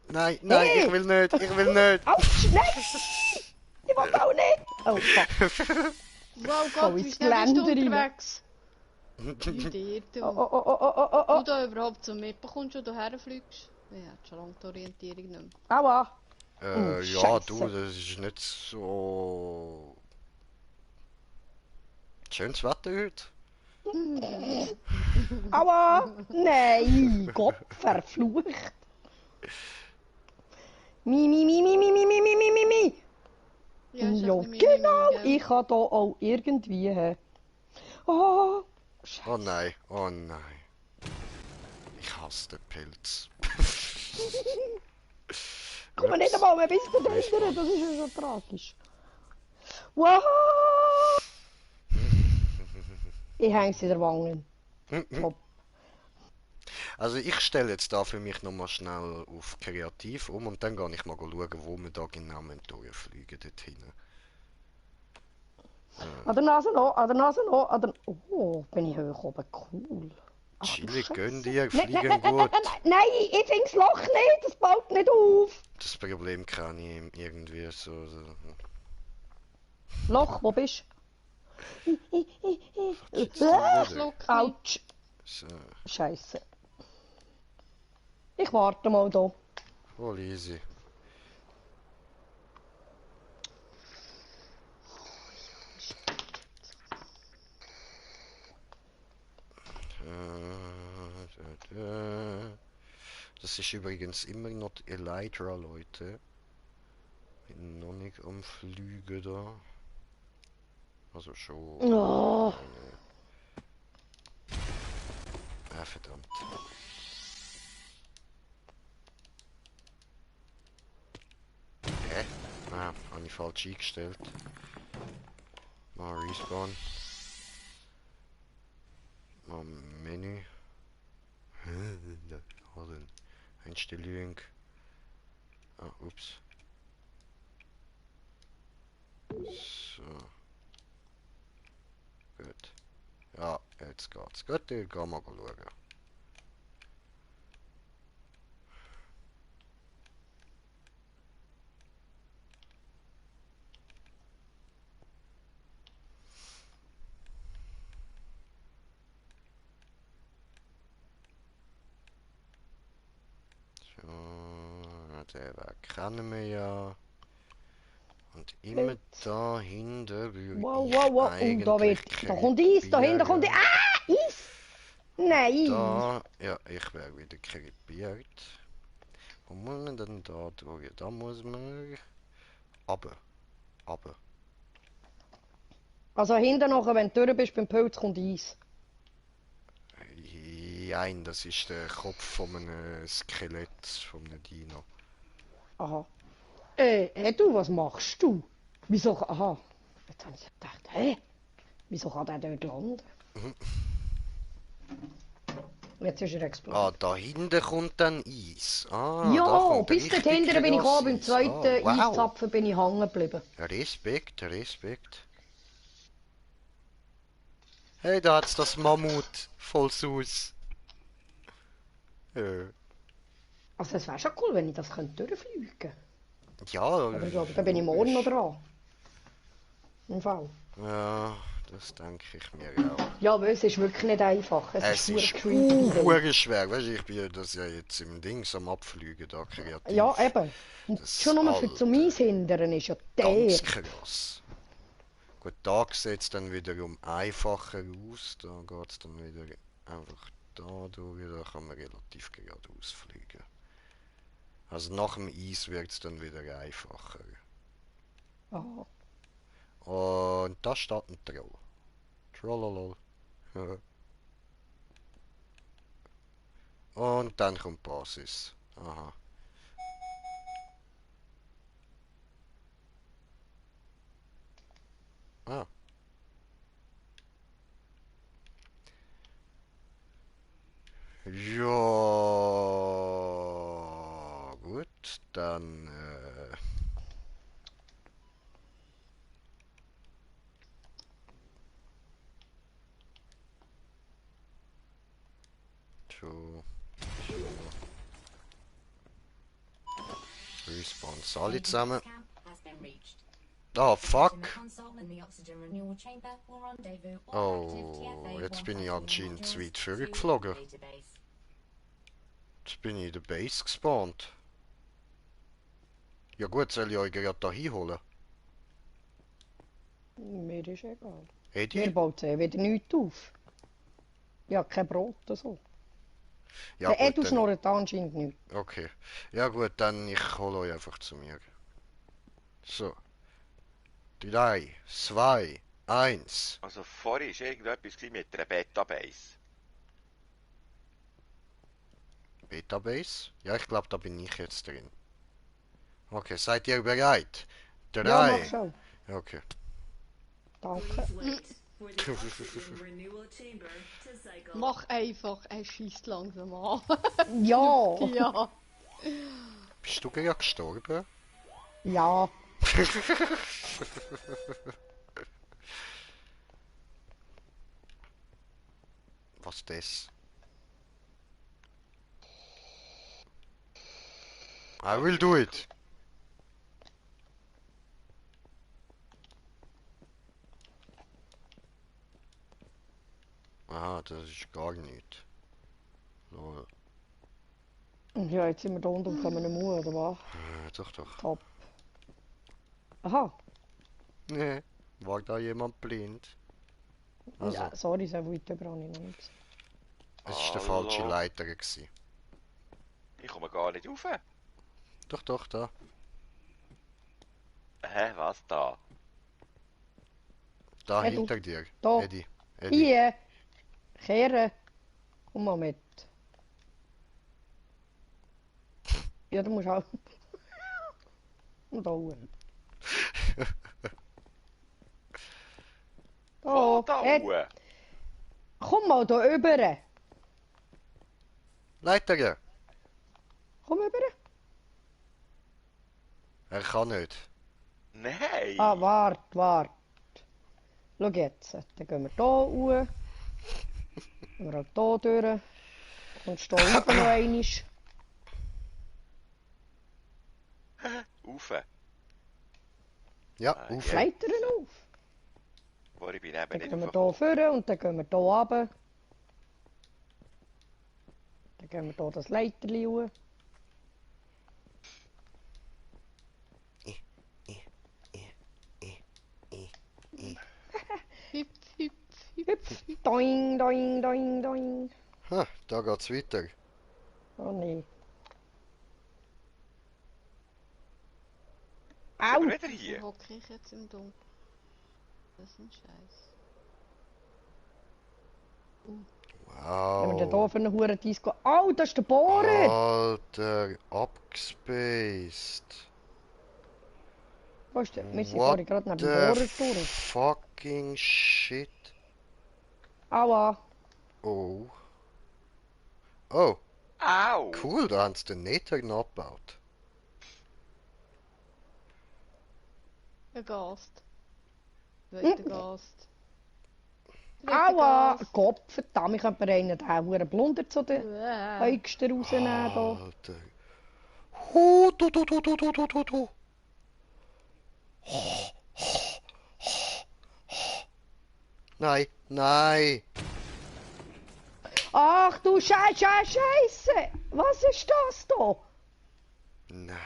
Nein, nein, Hey. ich will nicht, ich will nicht. Autsch, nein. Ich will auch nicht. Oh, fuck. Wow, Oh, Gott, wie ins schnell bist du Geländer rein. unterwegs? Wie dir, du. Oh, oh, oh, oh, oh, oh, Du oh. da überhaupt so mitbekommst, wo du herfliegst? Ich hab schon lange die Orientierung nicht mehr. Aua. Ja, Scheisse. du, das ist nicht so... Schönes Wetter heute. Aua. Nein, Gott verflucht. Mi, mi, mi, mi, mi, mi, mi, mi, mi, mi, mi. Ja, ist Ja, ein bisschen genau. Mimimi, gell? Ich kann da auch irgendwie... Oh, Oh nein, oh nein. Ich hasse den Pilz. komm nicht einmal mehr bis zu den Hinteren, das ist ja schon tragisch. Wow! Ich hänge sie in der Wangen. Top. Also ich stelle jetzt da für mich nochmal schnell auf kreativ um und dann gehe ich mal schauen, wo wir da genau durchfliegen dort hinten. An der Nase noch, an der Nase noch, an der... Oh, bin ich hoch oben, cool. Ach, Chillig, Scheiße. gönn dir, Nein, fliegen nein, gut. nein, ich find's Loch nicht, das baut nicht auf. Das Problem kann ich irgendwie so. Loch, wo bist Jetzt du? wieder. Schluck mich. Autsch. So, Scheiße. Ich warte mal da. voll easy. Das ist übrigens immer noch die Elytra, Leute. Bin noch nicht am Flügen da. Also schon. Oh. Verdammt. Hä? Ah, habe ich falsch eingestellt. Mal Respawn. Mal Menü. Also Einstellung. Ah, ups. So. Gut. Ja, jetzt geht's. Gut, dann gehen wir schauen. So, den Weg kennen wir ja. Und immer Jetzt. da hinten würde Wow, ich wow, wow. eigentlich Da kommt Eis, da hinten kommt Eis. krepieren. Ah, Eis! Nein! Da, ja, ich wäre wieder krepiert. Wo muss man denn da durch? Da muss man runter. Runter. Also hinten noch, wenn du durch bist beim Pilz, kommt Eis. Nein, das ist der Kopf von einem Skelett, von einem Dino. Aha. Du, was machst du? Wieso? Aha. Jetzt habe ich gedacht, wieso kann der dort landen? Jetzt ist er Ah, explodiert. da hinten kommt dann Eis. Ah, da Ja, kommt bis richtig dorthin bin ich gekommen, beim krasses Eis. zweiten Ah, wow. Eiszapfen bin ich hängen geblieben. Respekt, Respekt. Hey, da hat's das Mammut voll Sus. Ja. Also es wäre schon cool, wenn ich das durchfliegen könnte. Ja, Aber ich glaube, da bin ich morgen noch dran. Im Fall. Ja, das denke ich mir auch. Ja, aber es ist wirklich nicht einfach. Es Es ist ist creepy. schwer, weißt du, ich bin das ja jetzt im Dings am Abfliegen da kreativ. Ja, eben. Und Das schon nur für Alter. zum Eis hindern ist ja Ganz der. krass. Gut, da sieht es dann wiederum einfacher aus. Da geht es dann wieder einfach da durch. Da kann man relativ geradeaus fliegen. Also nach dem Eis wird es dann wieder einfacher. Aha. Und da steht ein Troll. Trollolol. Und dann kommt Basis. Aha. Ah. Ja, gut, dann so, Respawns alle zusammen. Oh, fuck. Oh, jetzt bin ich anscheinend zu weit vorgeflogen. Jetzt bin ich in der Base gespawnt. Ja gut, soll ich euch gerade da hinholen? Mir ist egal. Mir Edi? baut wieder nichts auf. Ja, kein Brot oder so. Ja Der gut, Edu dann... schnurrt anscheinend nicht. Okay. Ja gut, dann ich hole euch einfach zu mir. So. 3, 2, 1. Also vorhin war irgendetwas mit einer Beta-Base. Betabase? Ja, ich glaube, da bin ich jetzt drin. Okay, seid ihr bereit? Ja, mach 3. schon. Okay. Danke. Please wait for the oxygen renewal chamber to cycle. Mach einfach, er schießt langsam an. Ja. Ja. Bist du gerade gestorben? Ja. Was das? I will do it. Aha, das ist gar nicht. So, Ja, jetzt sind wir da unten und kommen nicht mehr, oder was? doch, doch. Top. Aha. Nee, war da jemand blind? Also, Ja, sorry, so weit über habe ich noch nicht gesehen. Es war der falsche Hallo? Leiter gewesen. Ich komme gar nicht rauf. Doch, doch, da. Hä, was da? Da Hey, du. hinter dir. Da. Eddie. Eddie. Hier. Kehren. Komm mal mit. Ja, du musst auch. Und da unten. Wo Da. da Ed, oben? komm mal da rüber. Leiter! Komm rüber. Er kann nicht. Nein! Ah, warte. Schau jetzt. Dann gehen wir hier hoch. Gehen wir auch hier durch. Und stehen oben noch einmal. Rauf. Ja, Ah, auf. ja. Leitern auf. Wo ich bin Dann eben nicht gehen wir hier raufgekommen. vorne und dann gehen wir hier runter. Dann gehen wir hier das Leiterli hoch. Hüpf, hüpf, hüpf. Hüpf. Doing, doing, doing, doing. Ha, da geht's weiter. Oh nee. Sind Au! wir wieder hier? Wo hocke ich jetzt im Dunkeln? Das ist ein Scheiß. Haben wir denn hier Wow. für einen Huren Disco? Oh, das ist der Bohrer! Alter, abgespaced. Wo ist der? Wir sind What vorhin gerade neben dem the Bohrer durch. fucking shit. Aua! Oh. Oh, Au! cool, da haben sie den Nether abgebaut. Gast. Weiter Gast. Aua! Gott, verdammt, ich könnte mir einen den Huren Blunder zu den Gast. Äugsten rausnehmen. Da. Alter. Hu, du. Nein, nein. Ach du Scheiße! Was ist das da? Nein.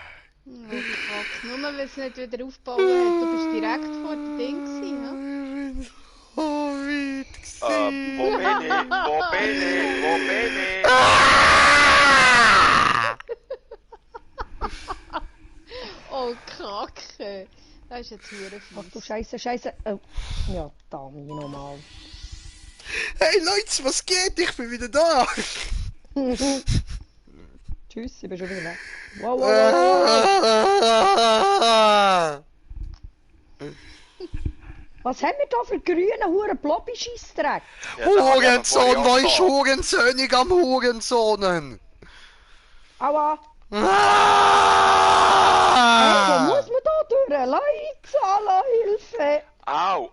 Oh, du Kack. Nur weil es nicht wieder aufgebaut hat. Du bist direkt vor dem Ding gewesen, ja? Ich bin so weit Wo bin ich? Wo bin ich? Oh, Kacke. Das ist jetzt verdammt Ach du fies. Scheiße. Oh. Ja, Dami, nochmal. Hey Leute, was geht? Ich bin wieder da. Tschüss, ich bin schon wieder weg. Wow. Was haben wir da für grüne Huren Blobby-Scheissdreck? Ja, da hab ich aber Hurensohn, vorhin wo auch ist gehabt. Hurensönig am Hurensohnen? Aua! Wo Ah! muss man da durch? Leute, alle Hilfe! Au!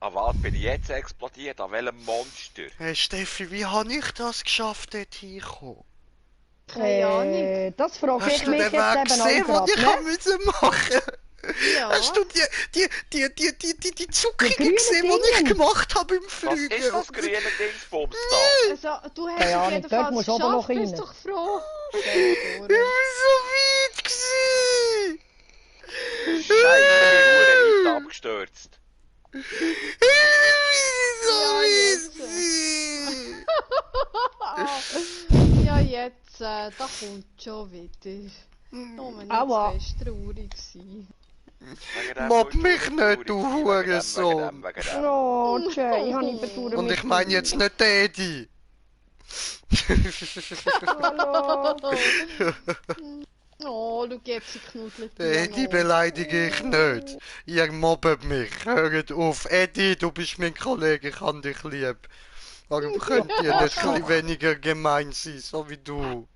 An was bin ich jetzt explodiert? An welchem Monster? Hey Steffi, wie habe ich das geschafft, dort hinzukommen? Keine Ahnung. Das frage Hast ich du mich den jetzt Weg eben gesehen, auch den ich gerade, haben müssen machen? Ja. Hast du die Zuckungen grünen gesehen, die ich Dinge. gemacht habe im Was Flügen? ist das grüne Dingsbums da? Also, du hast Keine es Ahnung, dort jedenfalls musst du aber noch geschafft, bist rein. doch froh. Ich bin so weit gewesen. Scheiße, ich bin verdammt weit abgestürzt. Ich bin so Ja, weit jetzt. gewesen. Ja, jetzt, da kommt schon wieder. Oh, wenn Aua. jetzt fest traurig gewesen. Wegen dem Mobb musst mich traurig nicht, du sein, Hurensohn. wegen dem. Oh, Jay, ich habe ihn verdammt Und ich meine jetzt nicht den Eddie. Hallo! Oh, du gibst sie knuddelt. Den Eddie beleidige ich nicht. Ihr mobbt mich. Hört auf. Eddie, du bist mein Kollege, ich habe dich lieb. Warum könnt ihr nicht ein bisschen weniger gemein sein, so wie du?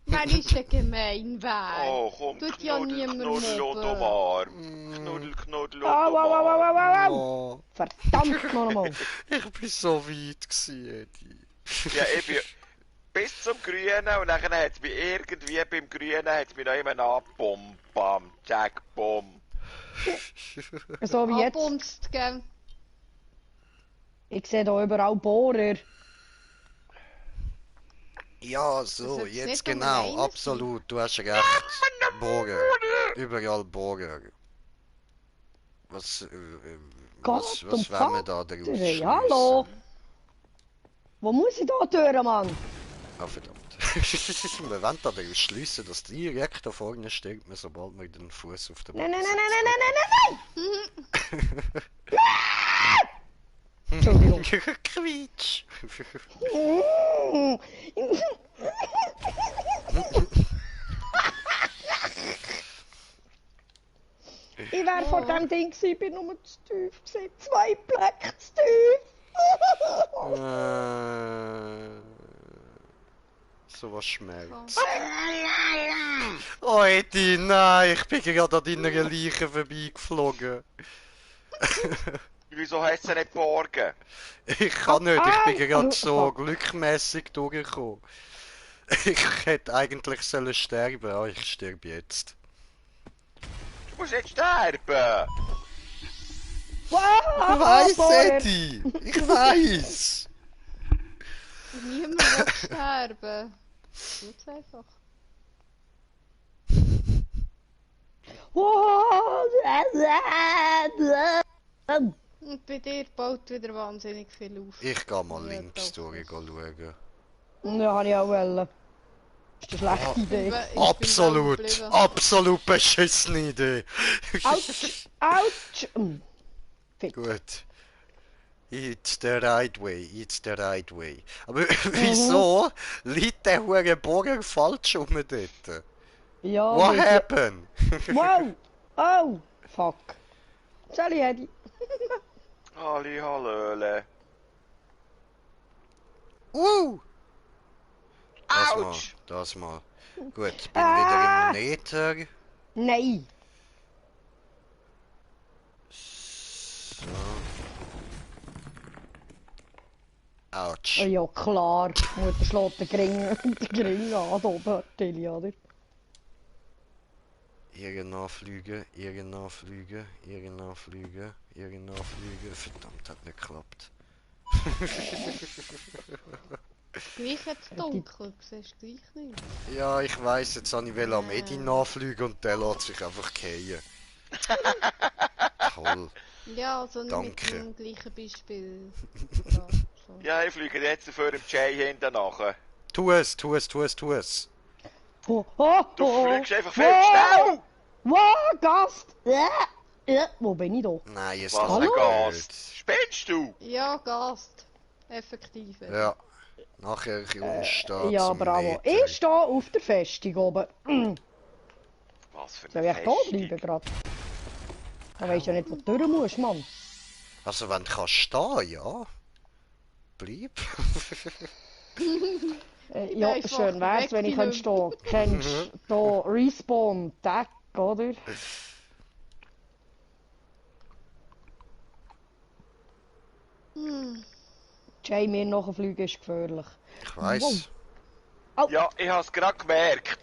Wer ist denn gemein, wer? Oh, komm, Tut ja knuddel, niemand knuddel und mobben. umarm. Knuddel und Au, au, au, au, umarm. au, au, au! Oh, Verdammt nochmal! ich bin so weit gewesen, Eddie. Ja, ich bin bis zum Grünen und dann hat es mich irgendwie beim Grünen hat's mich noch immer abbombt. Bam, Jack, Bom. So wie jetzt. Abbumst, gell? Ich sehe da überall Bohrer. Ja, so, Das ist jetzt nicht nur genau, einer absolut, du hast recht. Bogen. Überall Bogen. Was Gott was und wollen wir da Vater, daraus hey, hallo! Wo muss ich da durch, Mann? Ah, verdammt. Wir wollen daraus schliessen, dass direkt da vorne stirbt man, sobald man den Fuß auf der Nein, Bank nein, nein, setzt. nein, nein, nein, nein, nein! Entschuldigung. Quietsch! Ich wär vor dem Ding gewesen, bin nur zu tief gewesen. 2 Blöcke zu tief. So was schmerzt. Oh Edi, nein, ich bin gerade an deiner Leiche vorbeigeflogen. Wieso hast du sie nicht geborgen? Ich kann nicht, ich bin gerade so glückmäßig durchgekommen. Ich hätte eigentlich sollen sterben, aber ich sterbe jetzt. Du musst nicht sterben! Wow, Ich weiss, vorher. Edi! Ich weiss! Niemand will sterben. Tut's einfach. Und bei dir baut wieder wahnsinnig viel auf. Ich geh mal Ja, links doch. durch schauen. Ja, habe ich auch wollen. Das ist eine schlechte Ich bin Idee. we- ich bin Absolut! geblieben. Absolut beschissene Idee! Autsch! Autsch! Gut. It's the right way, it's the right way. Aber wieso liegt der hure Bogen falsch rum dort? Ja, What bitte. happened? Wow! Oh! Fuck. Sally Hedi. Halli Hallöle. Das mal, Autsch! das mal. Gut, bin wieder im Nether. Nein! So. Autsch. Oh ja, klar. Mutter schlägt den Gring an, da oben, Tilly, oder? Irgendwo fliegen, irgendwo fliegen, irgendwo fliegen, irgendwo fliegen. Verdammt, hat nicht geklappt. Gleich jetzt dunkel, du siehst gleich nicht. Ja, ich weiss, jetzt habe ich am Edi nachfliegen und der lässt sich einfach fallen. Toll. Ja, also nicht mit Danke. dem gleichen Beispiel. Ja, so. Ja, ich fliege jetzt für dem Jay hinten nachher. Tu es, tu es, tu es, tu es. Oh, oh, Du oh, fliegst einfach viel wow. zu schnell! Wow, Gast! Wo bin ich da? Nein, es Was geht ein nicht. Gast! Spinnst du? Ja, Gast. Effektiv. Ja. Nachher kommst du da Ja, zum bravo. Nether. Ich stehe auf der Festung oben. Was für Soll eine ich echt da Festung. bleiben gerade? Da weisst ja nicht, wo du durch musst, Mann. Also wenn du kannst stehen, ja. Bleib. Ja, Einfach schön wär's, wenn ich könnte stehen. Kennst du Respawn, Tag, oder? Jay, mir nachfliegen ist gefährlich. Ich weiss. Ja, ich hab's gerade gemerkt.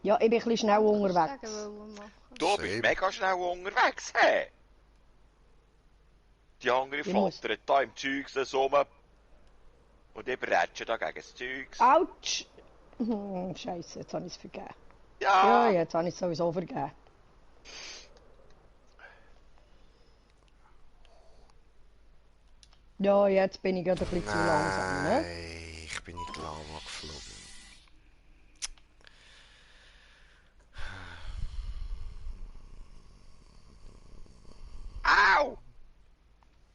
Ja, ich bin ein bisschen schnell unterwegs. Du bist mega schnell unterwegs, hä? Die andere Ich muss- flattert da im Zeugs so rum. Und ich bretschen da gegen das Zeugs. Autsch! Scheiße, jetzt habe ich es vergeben. Ja! Ja, jetzt habe ich es sowieso vergeben. Ja, jetzt bin ich gerade ein bisschen zu langsam, ne? Nein, ich bin in die Lava geflogen. Au!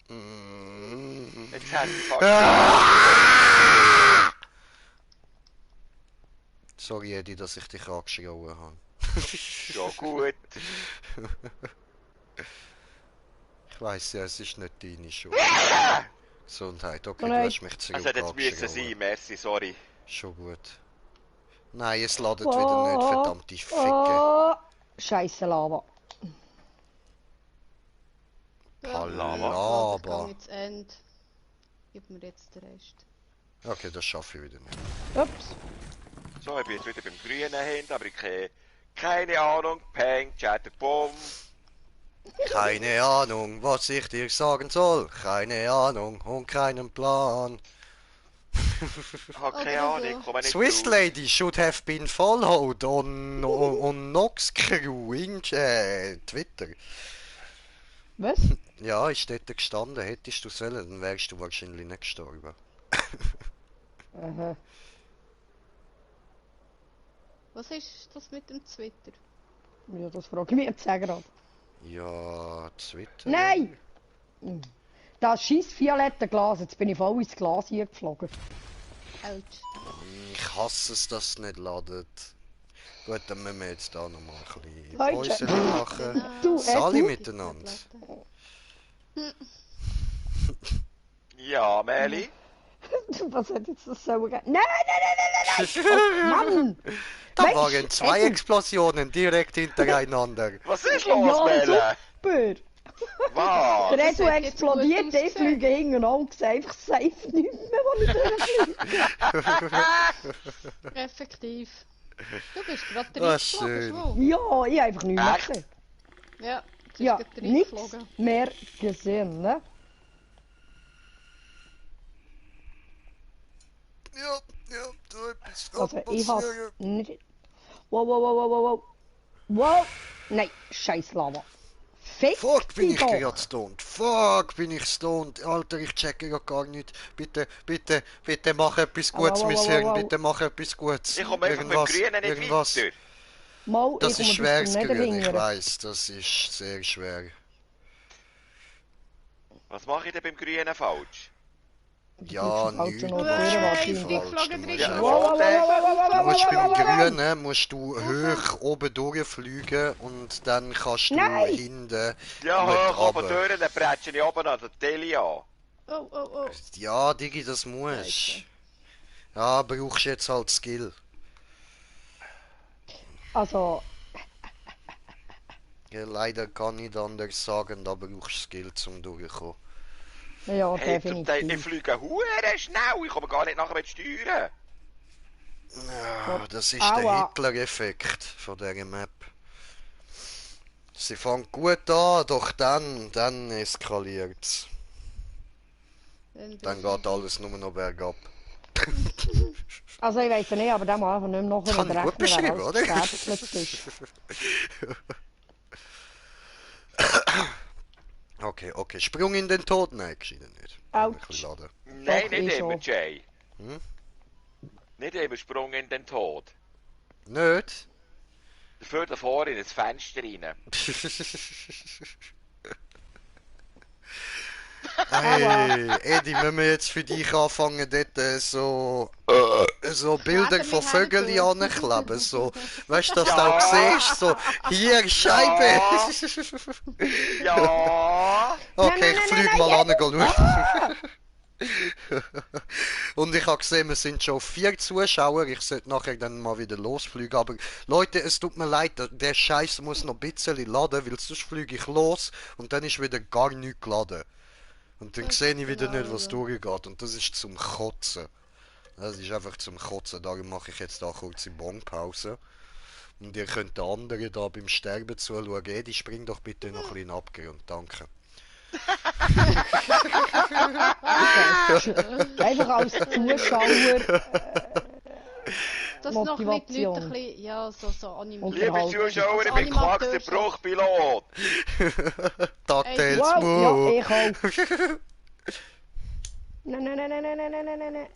Mm. Jetzt hat ich fast... Sorry, Eddie, dass ich dich angeschrien habe. Ja gut. Ich weiss ja, es ist nicht deine Schuld. Gesundheit, okay, Oh du nein. hast mich zurück Es hat jetzt müssen angeschrien. sein, merci, sorry. Schon gut. Nein, es ladet wieder nicht, verdammte Ficke. Oh, Scheiße Lava. Palaba. Ich gehe jetzt Ende. Gib mir jetzt den Rest. Okay, das schaffe ich wieder nicht. Ups. So, ich bin jetzt wieder beim Grünen hinten, aber ich keine Ahnung. Peng, Chatter, Bumm. Keine Ahnung, was ich dir sagen soll. Keine Ahnung und keinen Plan. Ich habe keine Oder Ahnung, so. ich komme nicht Swiss drauf. Lady should have been followed on Nox Crew in Twitter. Was? Ja, ist dort gestanden. Hättest du sollen, dann wärst du wahrscheinlich nicht gestorben. Aha. Was ist das mit dem Twitter? Ja, das frage ich mich jetzt auch gerade. Ja, Twitter. Nein! Das scheiß violette Glas, jetzt bin ich voll ins Glas hier geflogen. Ouch. Ich hasse es, dass es nicht ladet. Gut, dann müssen wir jetzt da nochmal ein bisschen Leute. Päuschen machen. Du, Sali du. miteinander. Ja, Meli? Was hätte jetzt das sollen geben? Nein, nein, nein, nein, nein! Oh, Mann! Da Mensch, waren zwei Eddie. Explosionen direkt hintereinander. Was ist los, Ja, Meli? super! Was? Der Reto hat jetzt explodiert, gut ich ausgesehen. fliege hinten und sehe einfach safe nichts mehr, wo ich durchfliege. Effektiv. Du bist gerade Ah, reingeflogen, schön. schon. Ja, ich habe einfach nichts mehr Echt? gesehen. Ja, du bist Ja, gerade nichts reingeflogen. mehr gesehen, ne? Ja, da etwas Also, ich passieren. habe nicht... Wow, wow, wow, wow, wow, wow. Wow! Nein, scheiß Lava. Fick Fuck, bin dich ich doch. gerade stoned. Fuck, bin ich stoned. Alter, ich checke ja gar nicht. Bitte, bitte, bitte mach etwas Gutes, Au, au, mein au, au, Hirn. au. Bitte mach etwas Gutes. Ich komme einfach mit dem Grünen nicht irgendwas. weiter. Mal, Das ist ich komme schweres bis zum Grün, ich Niederringern. weiss. Das ist sehr schwer. Was mache ich denn beim Grünen falsch? Ja, falsch nichts. noch Du Grün, machst was nicht ich falsch. geflogen Du bin. musst Ja, einfach- Wow, wow, wow, wow, wow, Du wow, musst wow, beim wow, wow. Grünen musst du hoch oben durchfliegen und dann kannst du Nein. hinten Ja, gut hoch oben runter. durch, dann prätsche ich oben an der Tele an. Oh, oh, oh. Ja, Digi, das musst. Scheiße. Ja, brauchst jetzt halt Skill. Also, Ja, leider kann ich nicht anders sagen, da brauchst du Skill zum durchkommen. ja, Hey, zum Teil, ich definitiv. fliege hure schnell, ich komme gar nicht nachher mit Steuern. Ja, das ist Aua. der Hitler-Effekt von dieser Map. Sie fängt gut an, doch dann eskaliert's. Dann geht alles nur noch bergab. Also, ich weiß ja nicht, aber der muss einfach nicht mehr Das nachher habe ich gut berechnen, wer beschrieben, alles oder? getätelt ist. Okay. Sprung in den Tod? Nein, gescheiden nicht. Autsch. Ein bisschen laden. Nein, Doch, nicht ich immer, schon. Jay. Hm? Nicht immer Sprung in den Tod. Nicht? Dafür davor in ein Fenster rein. Hey, Eddie, müssen wir jetzt für dich anfangen, dort so Bilder Kleben von wir Vögeln hin, ankleben? So, weißt du, dass du Ja. auch siehst? So, hier, Scheibe! Ja. Okay, ich nein, flieg nein, mal nein, an, schauen. Und ich habe gesehen, wir sind schon 4 Zuschauer. Ich sollte nachher dann mal wieder losfliegen. Aber Leute, es tut mir leid, der Scheiß muss noch ein bisschen laden, weil sonst fliege ich los und dann ist wieder gar nichts geladen. Und dann Das sehe ist ich wieder genau nicht, was so. durchgeht. Und das ist zum Kotzen. Das ist einfach zum Kotzen. Darum mache ich jetzt da kurz eine Bonpause. Und ihr könnt den anderen da beim Sterben zuschauen. Edi, spring doch bitte noch ein bisschen in den Abgrund. Danke. Einfach als Zuschauer. Dass noch ein bisschen die Leute Motivation. ein bisschen, ja, so animieren. Liebe Unterhalten. Zuschauer, ich bin Clark, der Bruchpilot. DuckTales Wow, ja, Move. ich auch. Nein.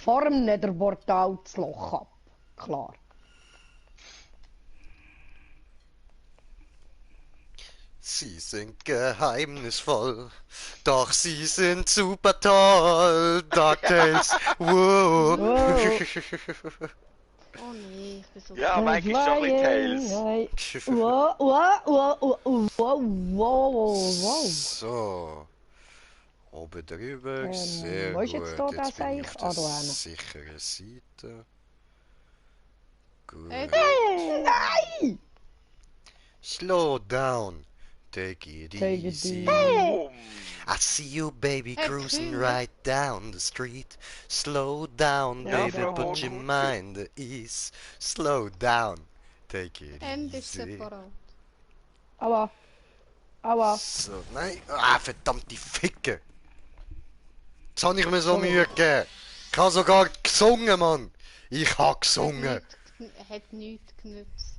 Vor dem Netherportal das Loch ab. Klar. Sie sind geheimnisvoll, doch sie sind super toll. DuckTales, wow. Oh nee, ich bin so... Ja, Mike ist schon ein bisschen Tails. Wow. So. Oben drüber, sehr wo ist gut. jetzt da das bin ich eigentlich? auf Ah, da der hinten. sicheren Seite. Gut. Nein! Slow down. Take it Take it easy. easy. Boom. I see you, baby, Hey, cruising cool. right down the street. Slow down, Ja, baby, Frau put your Bonhut. mind at ease. Slow down. Take it Ende ist easy. separat. Aua. So, nein. Ah, verdammte Ficke. Jetzt habe ich mir so Mühe gegeben. Ich habe sogar gesungen, Mann. Ich habe gesungen. Hat nichts genützt.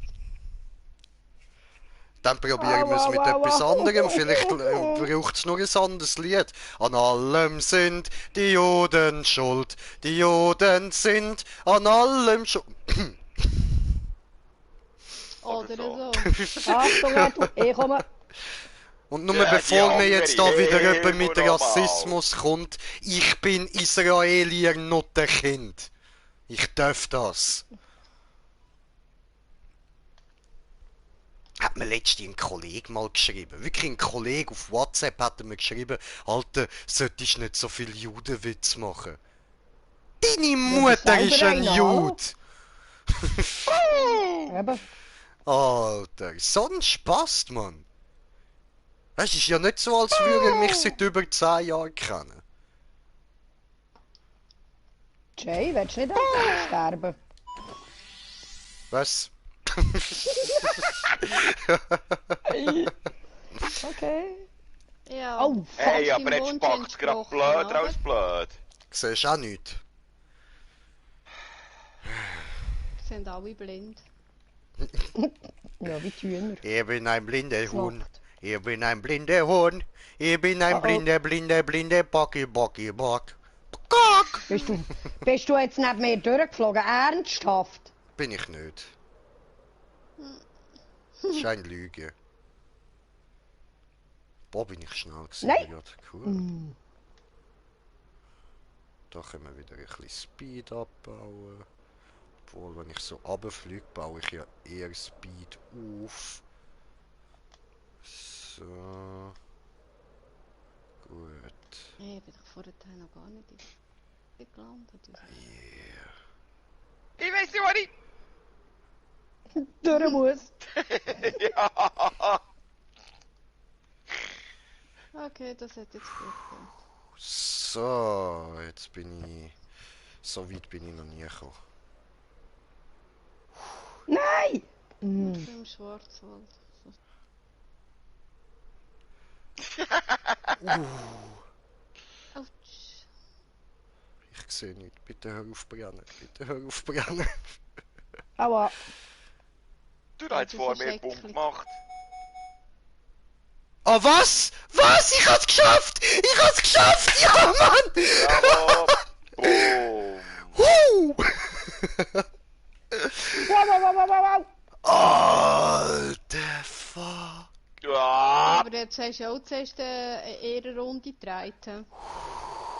Dann probieren wir es mit etwas anderem. Vielleicht braucht es nur ein anderes Lied. An allem sind die Juden schuld. Die Juden sind an allem schuld. Oder so. Achtung, Edel, ich komme. Und nur Ja, bevor die mir jetzt da Hungry, wieder jemand mit immer noch mal. Rassismus kommt, ich bin Israelier, not ein Kind. Ich darf das. Hat mir letztens ein Kollege mal geschrieben. Wirklich ein Kollege auf WhatsApp hat er mir geschrieben, Alter, solltest nicht so viel Judenwitz machen. Deine Mutter ist selber ein einer, hallo? Jude. Eben. Alter, so ein Spaß, Mann. Es ist ja nicht so, als würde er mich seit über 10 Jahren kennen. Jay, willst du nicht einfach sterben? Was? Okay. Ja. Oh, fuck. Hey, Fast aber im jetzt Wunsch packt's grad entsprochen, blöd oder? raus blöd. Siehst du auch nichts? Sind alle blind. Ja, wie die Hühner. Ich bin ein blinder Huhn. Nacht. Ich bin ein blinder Huhn. Ich bin ein blinder Bocki. Kack! Bist du jetzt nicht mehr durchgeflogen? Ernsthaft? Bin ich nicht. Das ist eine Lüge. Boah, bin ich schnell gewesen. Nein. Gerade. Cool. Da können wir wieder ein bisschen Speed abbauen. Obwohl, wenn ich so runterfliege, baue ich ja eher Speed auf. So. Gut. Hey, ich bin doch vorher noch gar nicht gelandet. Ich weiss nicht, was ich... Durch muss. Ja. Okay, das hat jetzt gut gekommen. So, jetzt bin ich... So weit bin ich noch nie gekommen. Nein! Im Schwarzwald. Autsch. Ich sehe nichts. Bitte hör auf brennen. Bitte hör auf brennen. Aua. Du hast Das vor ist mir einen Punkt schrecklich. gemacht. Oh, was? Was? Ich hab's geschafft! Ich hab's geschafft! Ja, Mann! Bravo. Boom. Wow! Alter Fuck! Ja. Aber jetzt hast du auch zuerst eine Ehrenrunde getragen.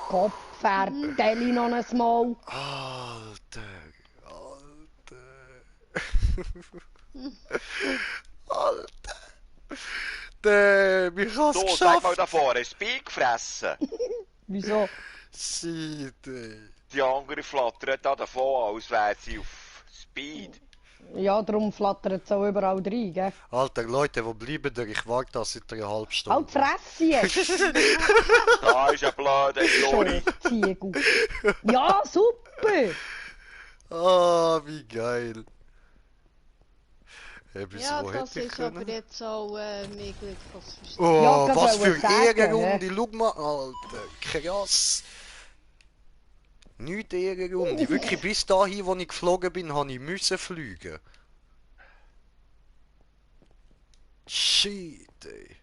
Kopf, Pferdeli noch ein Mal. Alter! Alter! Ich hab's So, sag mal geschafft! da vorne, Speed gefressen. Wieso? Seite! Die andere flattert da davon, als wäre sie auf Speed. Ja, darum flattert es auch überall rein, gell? Alter, Leute, wo bleiben ihr? Ich warte da seit einer halben Stunde. Halt Fresse jetzt! Da ist ein blöder Juri. Ziegel. Ja, super! Ah, wie geil! Hey, bis Ja, wo das hätte ich ist aber können? jetzt auch möglich, was verstehst. Oh, Ja, das was wollte für ich sagen, Ehrenrunde, schau mal, Alter, krass. Nicht Ehrenrunde, wirklich bis dahin, wo ich geflogen bin, habe ich müssen fliegen. Shit, ey.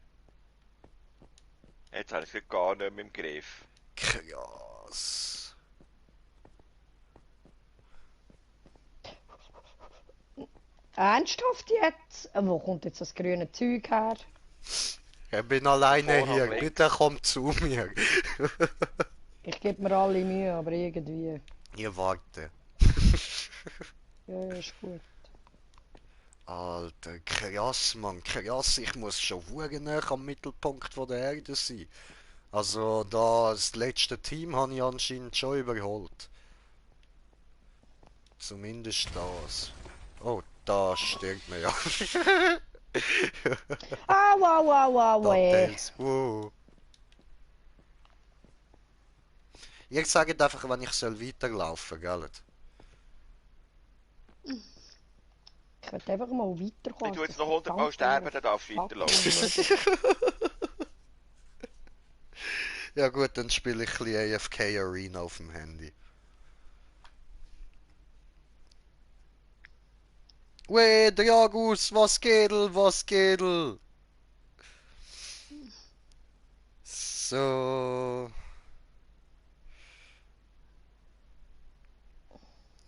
Jetzt habe ich es gar nicht mehr im Griff. Krass. Ernsthaft jetzt? Wo kommt jetzt das grüne Zeug her? Ich bin alleine Vorhang hier, links. bitte komm zu mir. Ich gebe mir alle Mühe, aber irgendwie. Ihr warte. Ja, ist gut. Alter, krass, Mann, krass. Ich muss schon verdammt nah am Mittelpunkt von der Erde sein. Also, das letzte Team habe ich anscheinend schon überholt. Zumindest das. Oh, da stirbt mir ja. Au, au, au, au, ey. Tails. Ihr sagt einfach, wenn ich soll weiterlaufen, gell? Ich will einfach mal weiterkommen. Wenn du jetzt noch 100 Mal sterben, dann darfst du weiterlaufen. Ja gut, dann spiele ich ein bisschen AFK Arena auf dem Handy. Weh, Dragus, was geht, was geht? So.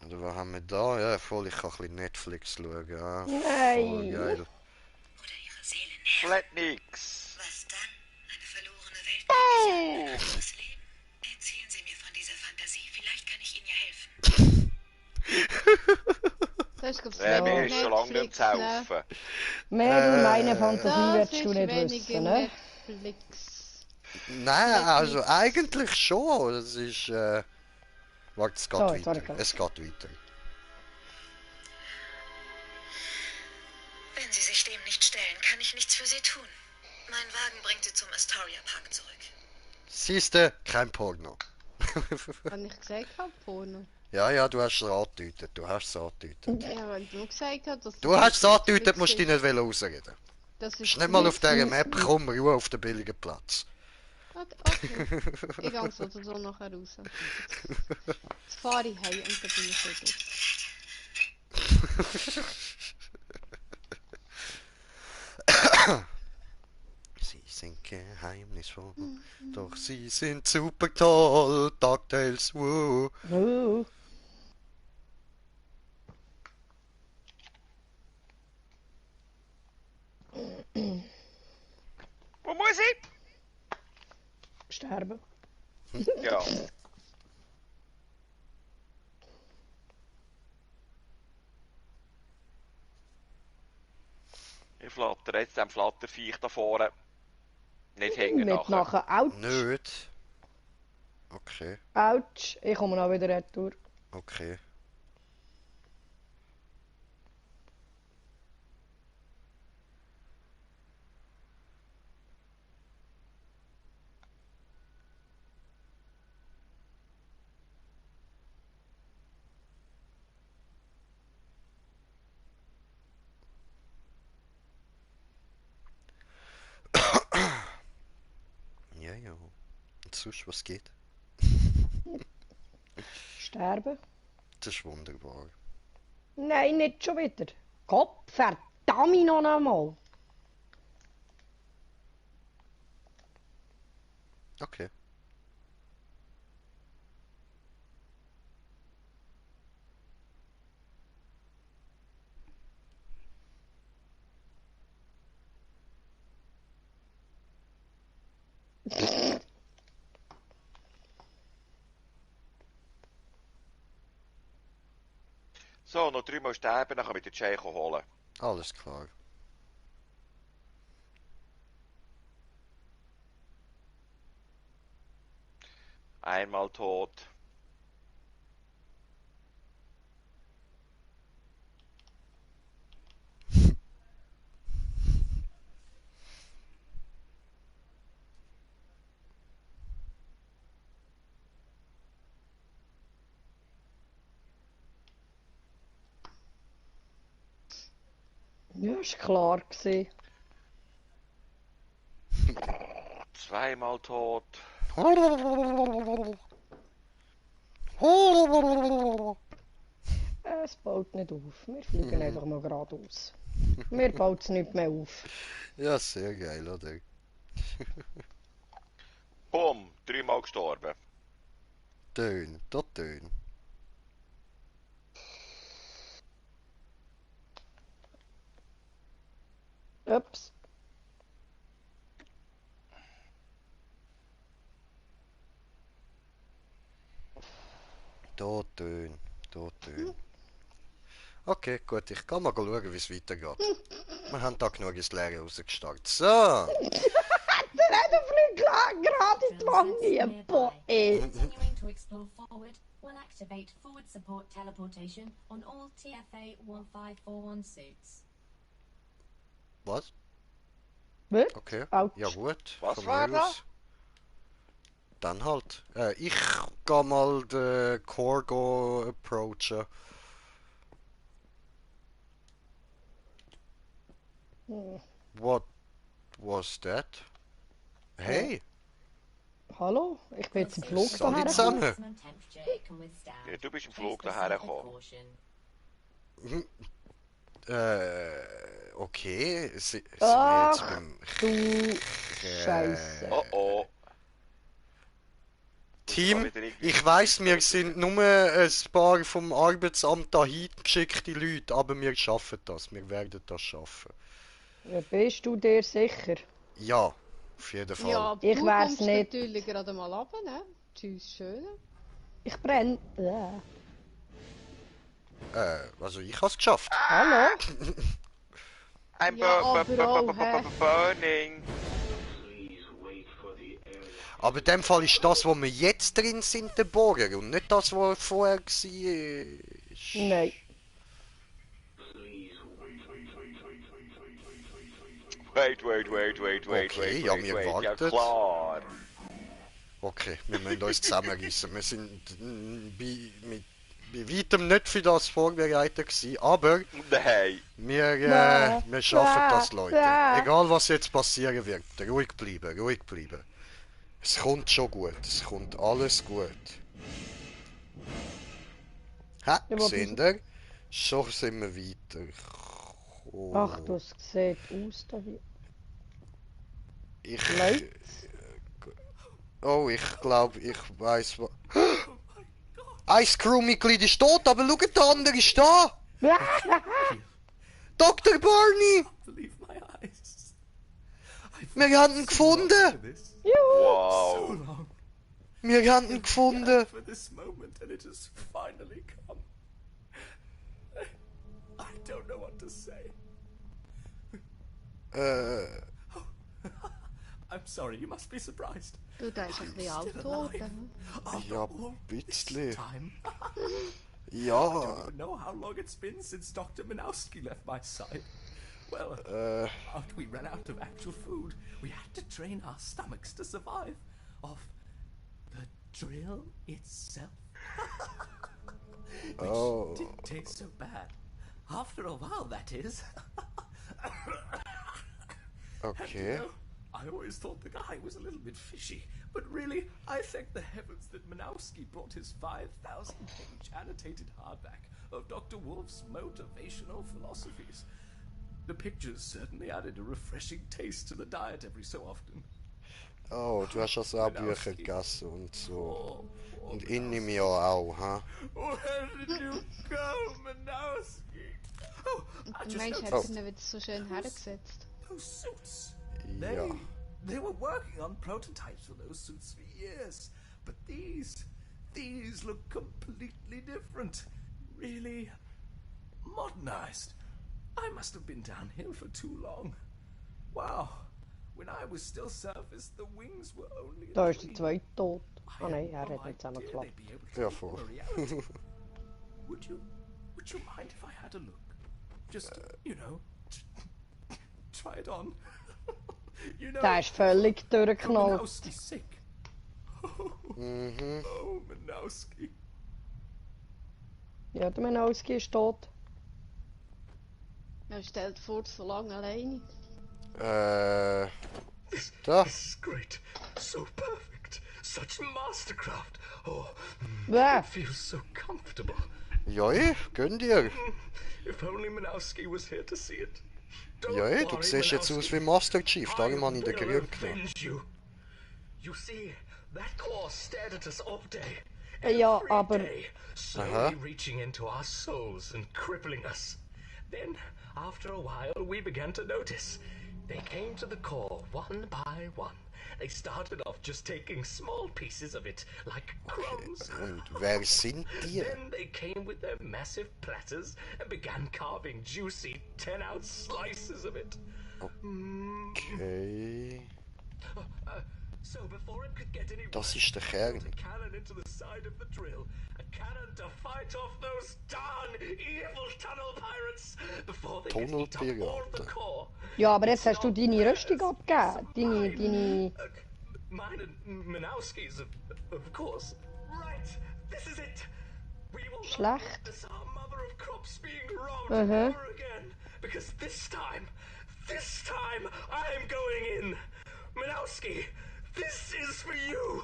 Oder was haben wir da? Ja, voll, ich kann ein bisschen Netflix schauen. Ja, voll Nein. geil. Oder ihre Seele nervt. Flat nix. Was dann? Eine verlorene Welt? Oh. Anderes Leben? Erzählen Sie mir von dieser Fantasie. Vielleicht kann ich Ihnen ja helfen. Das ist Mir ist schon lange nicht zu ne? helfen. Mädel, meine Fantasie Das willst ist du nicht weniger wissen, ne? Netflix. Nein, also eigentlich schon. Das ist. Warte, es geht So, jetzt weiter. warte. Es geht weiter. Wenn Sie sich dem nicht stellen, kann ich nichts für Sie tun. Mein Wagen bringt Sie zum Astoria Park zurück. Siehste, kein Porno. Habe ich gesagt, habe Porno? Ja, ja, du hast es angedeutet. Du hast es angedeutet. Ja, wenn du gesagt hast, dass Du hast es angedeutet, musst du dich nicht ausreden. Das Bist nicht mal auf dieser Map, komm, Ruhe auf den billigen Platz. Okay. Ich gehe so nachher raus. Jetzt fahre ich heim und dann bin ich wieder. Sie sind geheimnisvoll, doch sie sind super toll. DuckTales, woo. Wo muss ich? Sterben. Ja. Ich flatter jetzt dem Flatterviech da vorne. Nicht hängen Nicht nachher. nachher. Autsch. Nicht. Okay, Autsch. Ich komme auch wieder retour. okay. Ja, ja. Und sonst, was geht? Sterben. Das ist wunderbar. Nein, nicht schon wieder. Gott, verdammt noch einmal. Okay. So, noch 3 Mal sterben, dann kann ich den Jay holen. Alles klar. Einmal tot. Ja, ist klar gewesen. Zweimal tot. Es baut nicht auf. Wir fliegen einfach mal geradeaus. Mir baut es nicht mehr auf. Ja, sehr geil, oder? Bumm, 3 Mal gestorben. Tön, dat Tön. Ups. Dat Tön, dat Tön. Okay, gut, ich kann mal schauen, wie es weitergeht. Wir haben da genug ins Leere rausgestartet. So! Der hat gerade in die Wange, boah, ey. Continuing to explore forward will activate forward support teleportation on all TFA 1541 suits. Was? Was? Okay. Autsch. Ja gut. Was von war mir da? aus. Dann halt. Ich geh mal den Corgo approachen. What was that? Hey! Hallo? Ich bin jetzt im Flug Soll ich daher. zusammen? Maximum temperature it can withstand. Ja, du bist im Place Flug this daher with gekommen. caution. Okay. Sind wir jetzt Ach, beim du Scheiße. Oh oh. Team? Ich weiss, wir sind nur ein paar vom Arbeitsamt dahin geschickte Leute, aber wir schaffen das. Wir werden das schaffen. Ja, bist du dir sicher? Ja, auf jeden Fall. Ja, Ich du wär's kommst nicht. natürlich gerade mal runter, ne? Tschüss, schön. Ich brenne. Also ich hab's geschafft. Hallo? I'm Ja, aber auch, hä? burning. Aber in dem Fall ist das, wo wir jetzt drin sind, der Bohrer und nicht das, was vorher war. Nein. Wait, Okay, ja, wir ja warten. klar. Okay, wir müssen uns zusammenreißen. Wir sind bei weitem nicht für das vorbereitet gewesen, aber Nein. wir schaffen das, Leute. Egal was jetzt passieren wird, ruhig bleiben, ruhig bleiben. Es kommt schon gut, es kommt alles gut. Ha, seht ihr? Schon sind wir weiter. Oh. Ach, das sieht aus da wie... Ich... Leute? Oh, ich glaube, ich weiß was... Ice Crew-Mitglied ist tot, aber schau, der andere ist da! Dr. Barney! Wir haben ihn gefunden! Wow. Wir haben ihn gefunden! For this moment, and it has finally come. I don't know what to say. I'm sorry, you must be surprised. Du, der ist ein bisschen alt worden. Ja, ein bisschen. Time. I Ja, don't know how long it's been since Dr. Minowski left my side. Well, after we ran out of actual food, we had to train our stomachs to survive off the drill itself. Which Oh. didn't taste so bad. After a while, that is. okay. You know, I always thought the guy was a little bit fishy, but really, I thank the heavens that Minowski brought his 5,000-page annotated hardback of Dr. Wolf's motivational philosophies. The pictures certainly added a refreshing taste to the diet every so often. Oh, du hast also auch Bücher gegessen und so. Und inni mir auch, ha? Where did you go, Minowski? Oh, I just Mensch, noticed hat ihn wieder so schön hergesetzt. those suits. Ja. They were working on prototypes for those suits for years, but these look completely different. Really modernized. I must have been downhill for too long. Wow. When I was still surface, the wings were only a Da ist der dream. zweite tot. I Ah nein, had er no hat nicht idea zusammengeklappt. they'd be able to Ja, live voll. in reality. Would you mind if I had a look? Just, you know, try it on. You know, Der ist völlig durchgeknallt. Minowski's sick. Mhm. Oh, Minowski. Ja, der Minowski ist tot. Er stellt vor, so lange alleine. Da. This is great. So perfect. Such mastercraft. Oh, Bäh. it feels so comfortable. Ja, gönn dir. If only Minowski was here to see it. Don't Ja, du worry, siehst jetzt aus Minowski. wie Master Chief, darum habe ich den I will Grün genommen. avenge you. You see, that claw stared at us all day. Ja, Every aber... day, slowly reaching into our souls and crippling us. Then, after a while, we began to notice. They came to the core one by one. They started off just taking small pieces of it, like crumbs. Und wer sind die? Then they came with their massive platters and began carving juicy 10-ounce slices of it. Okay. So before it could get any Das worse, ist der Kern. a cannon into the side of the drill. A cannon to fight off those darn evil tunnel pirates before they could eat up all of the Tunnelpiraten. core. Ja, aber jetzt hast du deine Rüstung abgegeben. Deine... Mine and Minowski's, of course. Right, this is it. We will not Schlecht. witness our mother of crops being robbed Mhm. ever again. Because this time, I'm going in. Minowski, this is for you.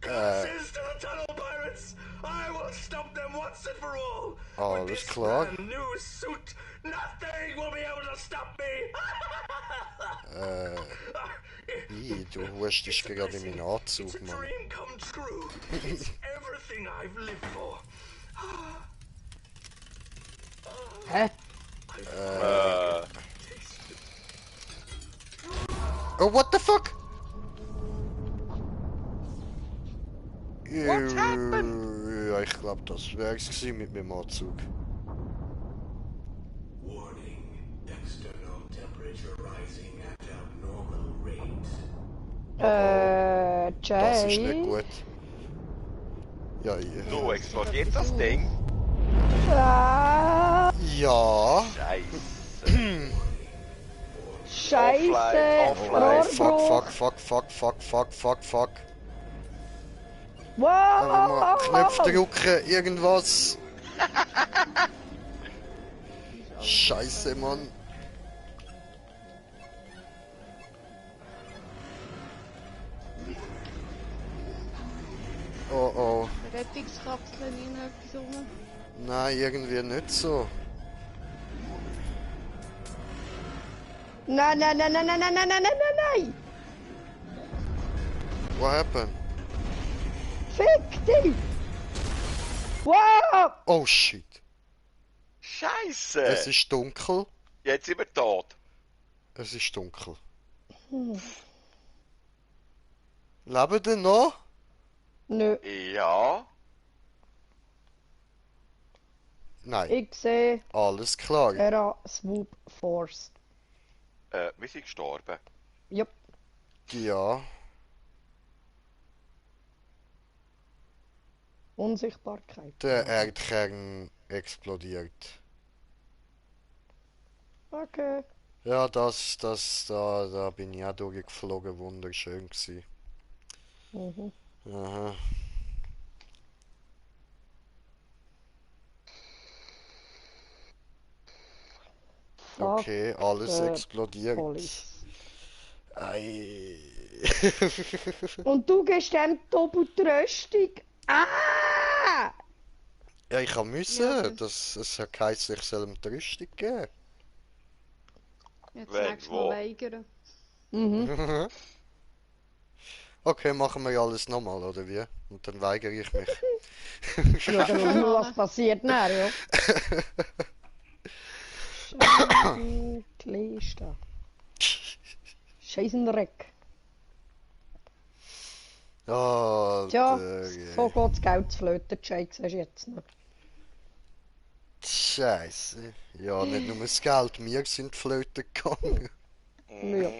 Curses to the tunnel pirates. I will stop them once and for all. With Alles this klar. brand new suit, Nothing will be able to stop me! Du hustest gerade in meinen Anzug, It's a Mann. dream come true. It's everything I've lived for. Hä? Oh, what the fuck? What happened? Ja, ich glaube, das wär's gewesen mit meinem Anzug. Warning. External temperature rising at abnormal rate. Das ist nicht Jay? gut. Ja, ja. Du, explodiert das Ding? Ah, Ja. Scheiße. Scheiße! Offline. Fuck, Rohrbruch! fuck. Mal Knöpfe Wow! drücken, irgendwas. Scheiße, Mann. Oh oh. Rettungskapseln in etwas rum. Nein, irgendwie nicht so. Nein! What happened? Fick dich! Wow! Oh shit. Scheiße. Es ist dunkel. Jetzt sind wir tot. Es ist dunkel. Leben die noch? Nö, Ja. Nein. ich sehe Alles klar. Era Swoop Force. Wir sind gestorben. Jupp. Ja. Unsichtbarkeit. Der Erdkern explodiert. Okay. Ja, da bin ich auch durchgeflogen, wunderschön gewesen. Mhm. Aha. Fuck Okay, alles the explodiert. Police. Ei. Und du gehst dem doppelt Röstung. Ah! Ja, ich habe müssen. Ja, Es hat geheißen, ich soll ihm die Rüstung geben. Jetzt Wenn, nächstes wo? Mal weigern. Mhm. Okay, machen wir alles nochmal, oder wie? Und dann weigere ich mich. Ja, dann schauen wir, was passiert nachher, ja. Scheiße. Scheißendreck. Oh, Tja, so geht's Geld zu flöten, Jake, siehst du jetzt noch. Scheiße. Ja, nicht nur das Geld, wir sind flöten gegangen. Ja.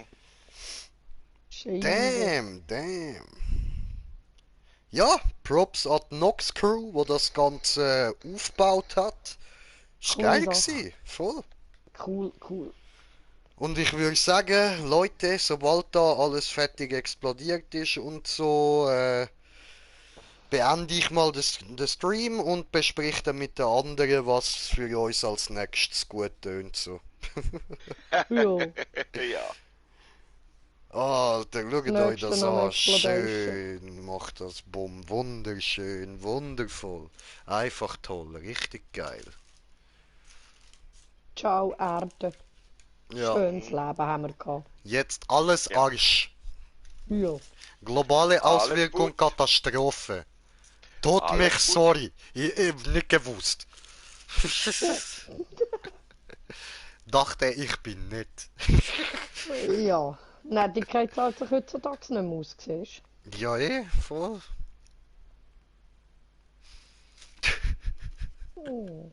Scheiße. Damn. Ja, Props an die Nox Crew, die das Ganze aufgebaut hat. Ist Coole geil Sache. gewesen, voll. Cool. Und ich würde sagen, Leute, sobald da alles fertig explodiert ist und so, beende ich mal den Stream und bespreche dann mit den anderen, was für uns als nächstes gut tönt. So. Ja. Ja. Alter, schaut euch das Nächste noch an. Explosion. Schön macht das Bumm. Wunderschön, wundervoll. Einfach toll, richtig geil. Ciao, Erde. Ja, Schönes Leben haben wir gehabt. jetzt alles Ja. Arsch. Ja. Globale Alles Auswirkung, gut. Katastrophe. Tut Alles mich, gut. sorry. Ich hab nicht gewusst. Dachte, ich bin nett. Ja. Nettigkeit zahlt sich heutzutage nicht mehr aus, siehst Ja, voll. du?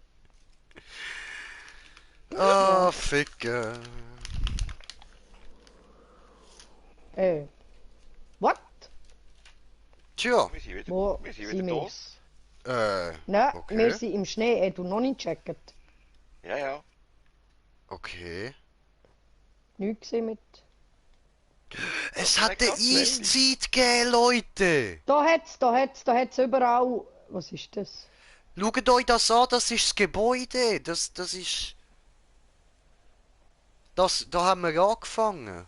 Ah, Ficker. What? Tja, Wir sind wieder, Wo wir sind sind wieder wir? da. Nein, Okay. wir sind im Schnee, du noch nicht gecheckt. Ja. Okay. Nichts gesehen mit... Es hat eine ganz schnell. Eiszeit gegeben, Leute. Da hat's überall... Was ist das? Schaut euch das an, das ist das Gebäude. Das ist... Da haben wir angefangen.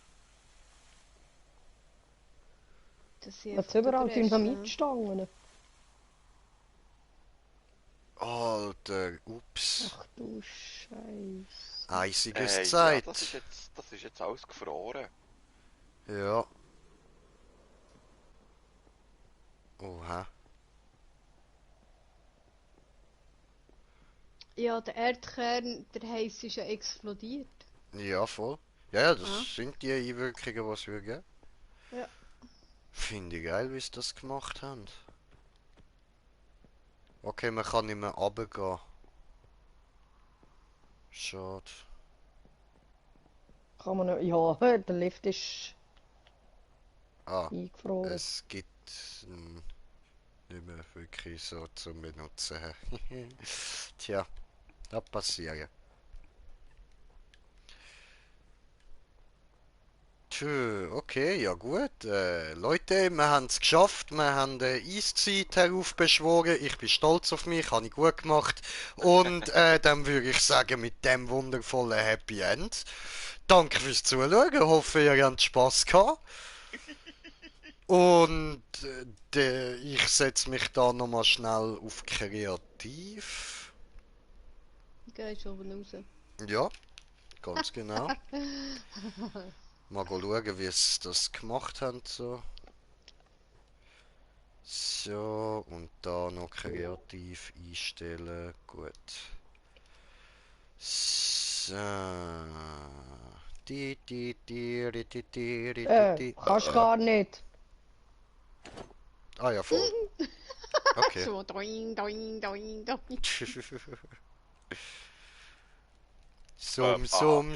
Das sind Hat's einfach überall der Rest, Dynamitstangen? Alter, ups. Ach du Scheiße. Eisiges Ja, Zeit. das ist jetzt alles gefroren. Ja. Oha. Ja, der Erdkern, der heiß ist ja explodiert. Ja, voll. Ja, das Ah. sind die Einwirkungen, was wir geben. Ja. Finde ich geil, wie sie das gemacht haben. Okay, man kann nicht mehr runtergehen. Schade. Kann man nicht. Ja, der Lift ist Ah, eingefroren. es gibt nicht mehr wirklich so zum Benutzen. Tja, das passiert. Tschö, okay, ja gut. Leute, wir haben es geschafft. Wir haben Eiszeit heraufbeschworen. Ich bin stolz auf mich, habe ich gut gemacht. Und dann würde ich sagen, mit dem wundervollen Happy End. Danke fürs Zuschauen. Hoffe, ihr habt Spaß gehabt. Und ich setze mich da nochmal schnell auf Kreativ. Gehst oben raus. Ja, ganz genau. Mal schauen, wie sie das gemacht haben. So. So, und da noch kreativ einstellen. Gut. So. Kannst gar nicht. Ah ja, voll. Okay. So, doing, doing, doing, doing.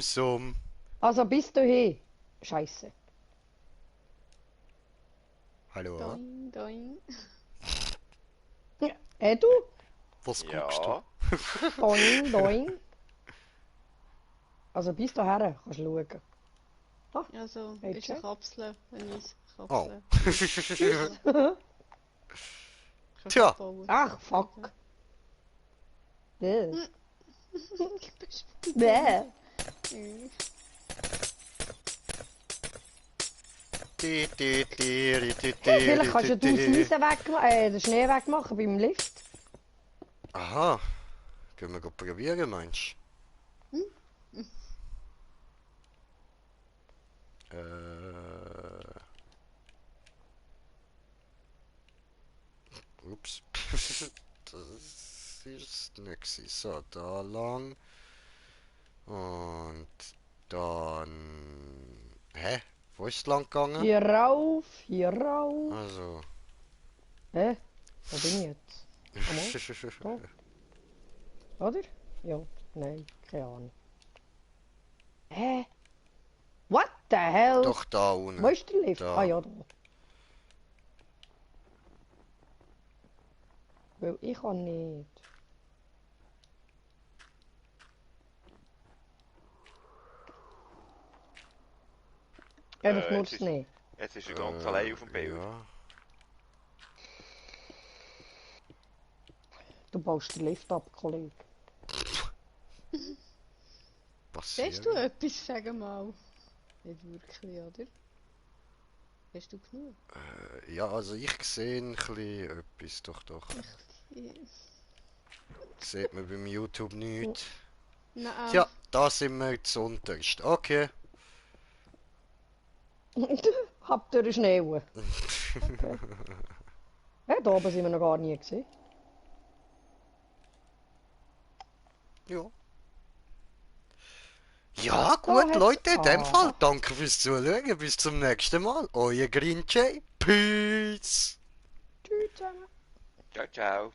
Summ. Also bist du hier? Scheiße. Hallo? Doing, doing. Du? Was Ja. guckst du? Doing, doing. Also bis daher kannst du schauen. Also, Hey, ist eine check. Kapsel, eine Oh. Eiskapsel. Kannst Tja. abbauen. Ach, fuck. Bäh. Bist Bäh. Vielleicht kannst du die Eisen wegmachen, den Schnee wegmachen beim Lift. Aha. Können wir probieren, meinst du? Ups. Das ist nix. So, da lang. Und dann... Hä? Wo ist es lang gegangen? Hier rauf, hier rauf. Also... Hä? Wo bin ich jetzt? Da. Oder? Ja, nein, keine Ahnung. Hä? What the hell? Doch, da unten. Wo ist der Lift? Da. Ah ja, da. Weil ich kann nicht. Einfach nur jetzt ist- Schnee. Jetzt ist er ganz allein auf dem Bild. Ja. Du baust den Lift ab, Kollege. Passiert. Hast du etwas, sag mal? Nicht wirklich, oder? Hast du genug? Ja, also ich sehe ein bisschen etwas, doch. Sieht man beim YouTube nicht. Nein. Ja, da sind wir zuunterst. Okay. Habt ihr Schnee? Okay. Ja, da oben sind wir noch gar nie gesehen. Ja. Ja, gut, hat's- Leute, in dem Ah. Fall danke fürs Zuschauen. Bis zum nächsten Mal. Euer Green Jay. Peace. Tschüss zusammen. Ciao, ciao.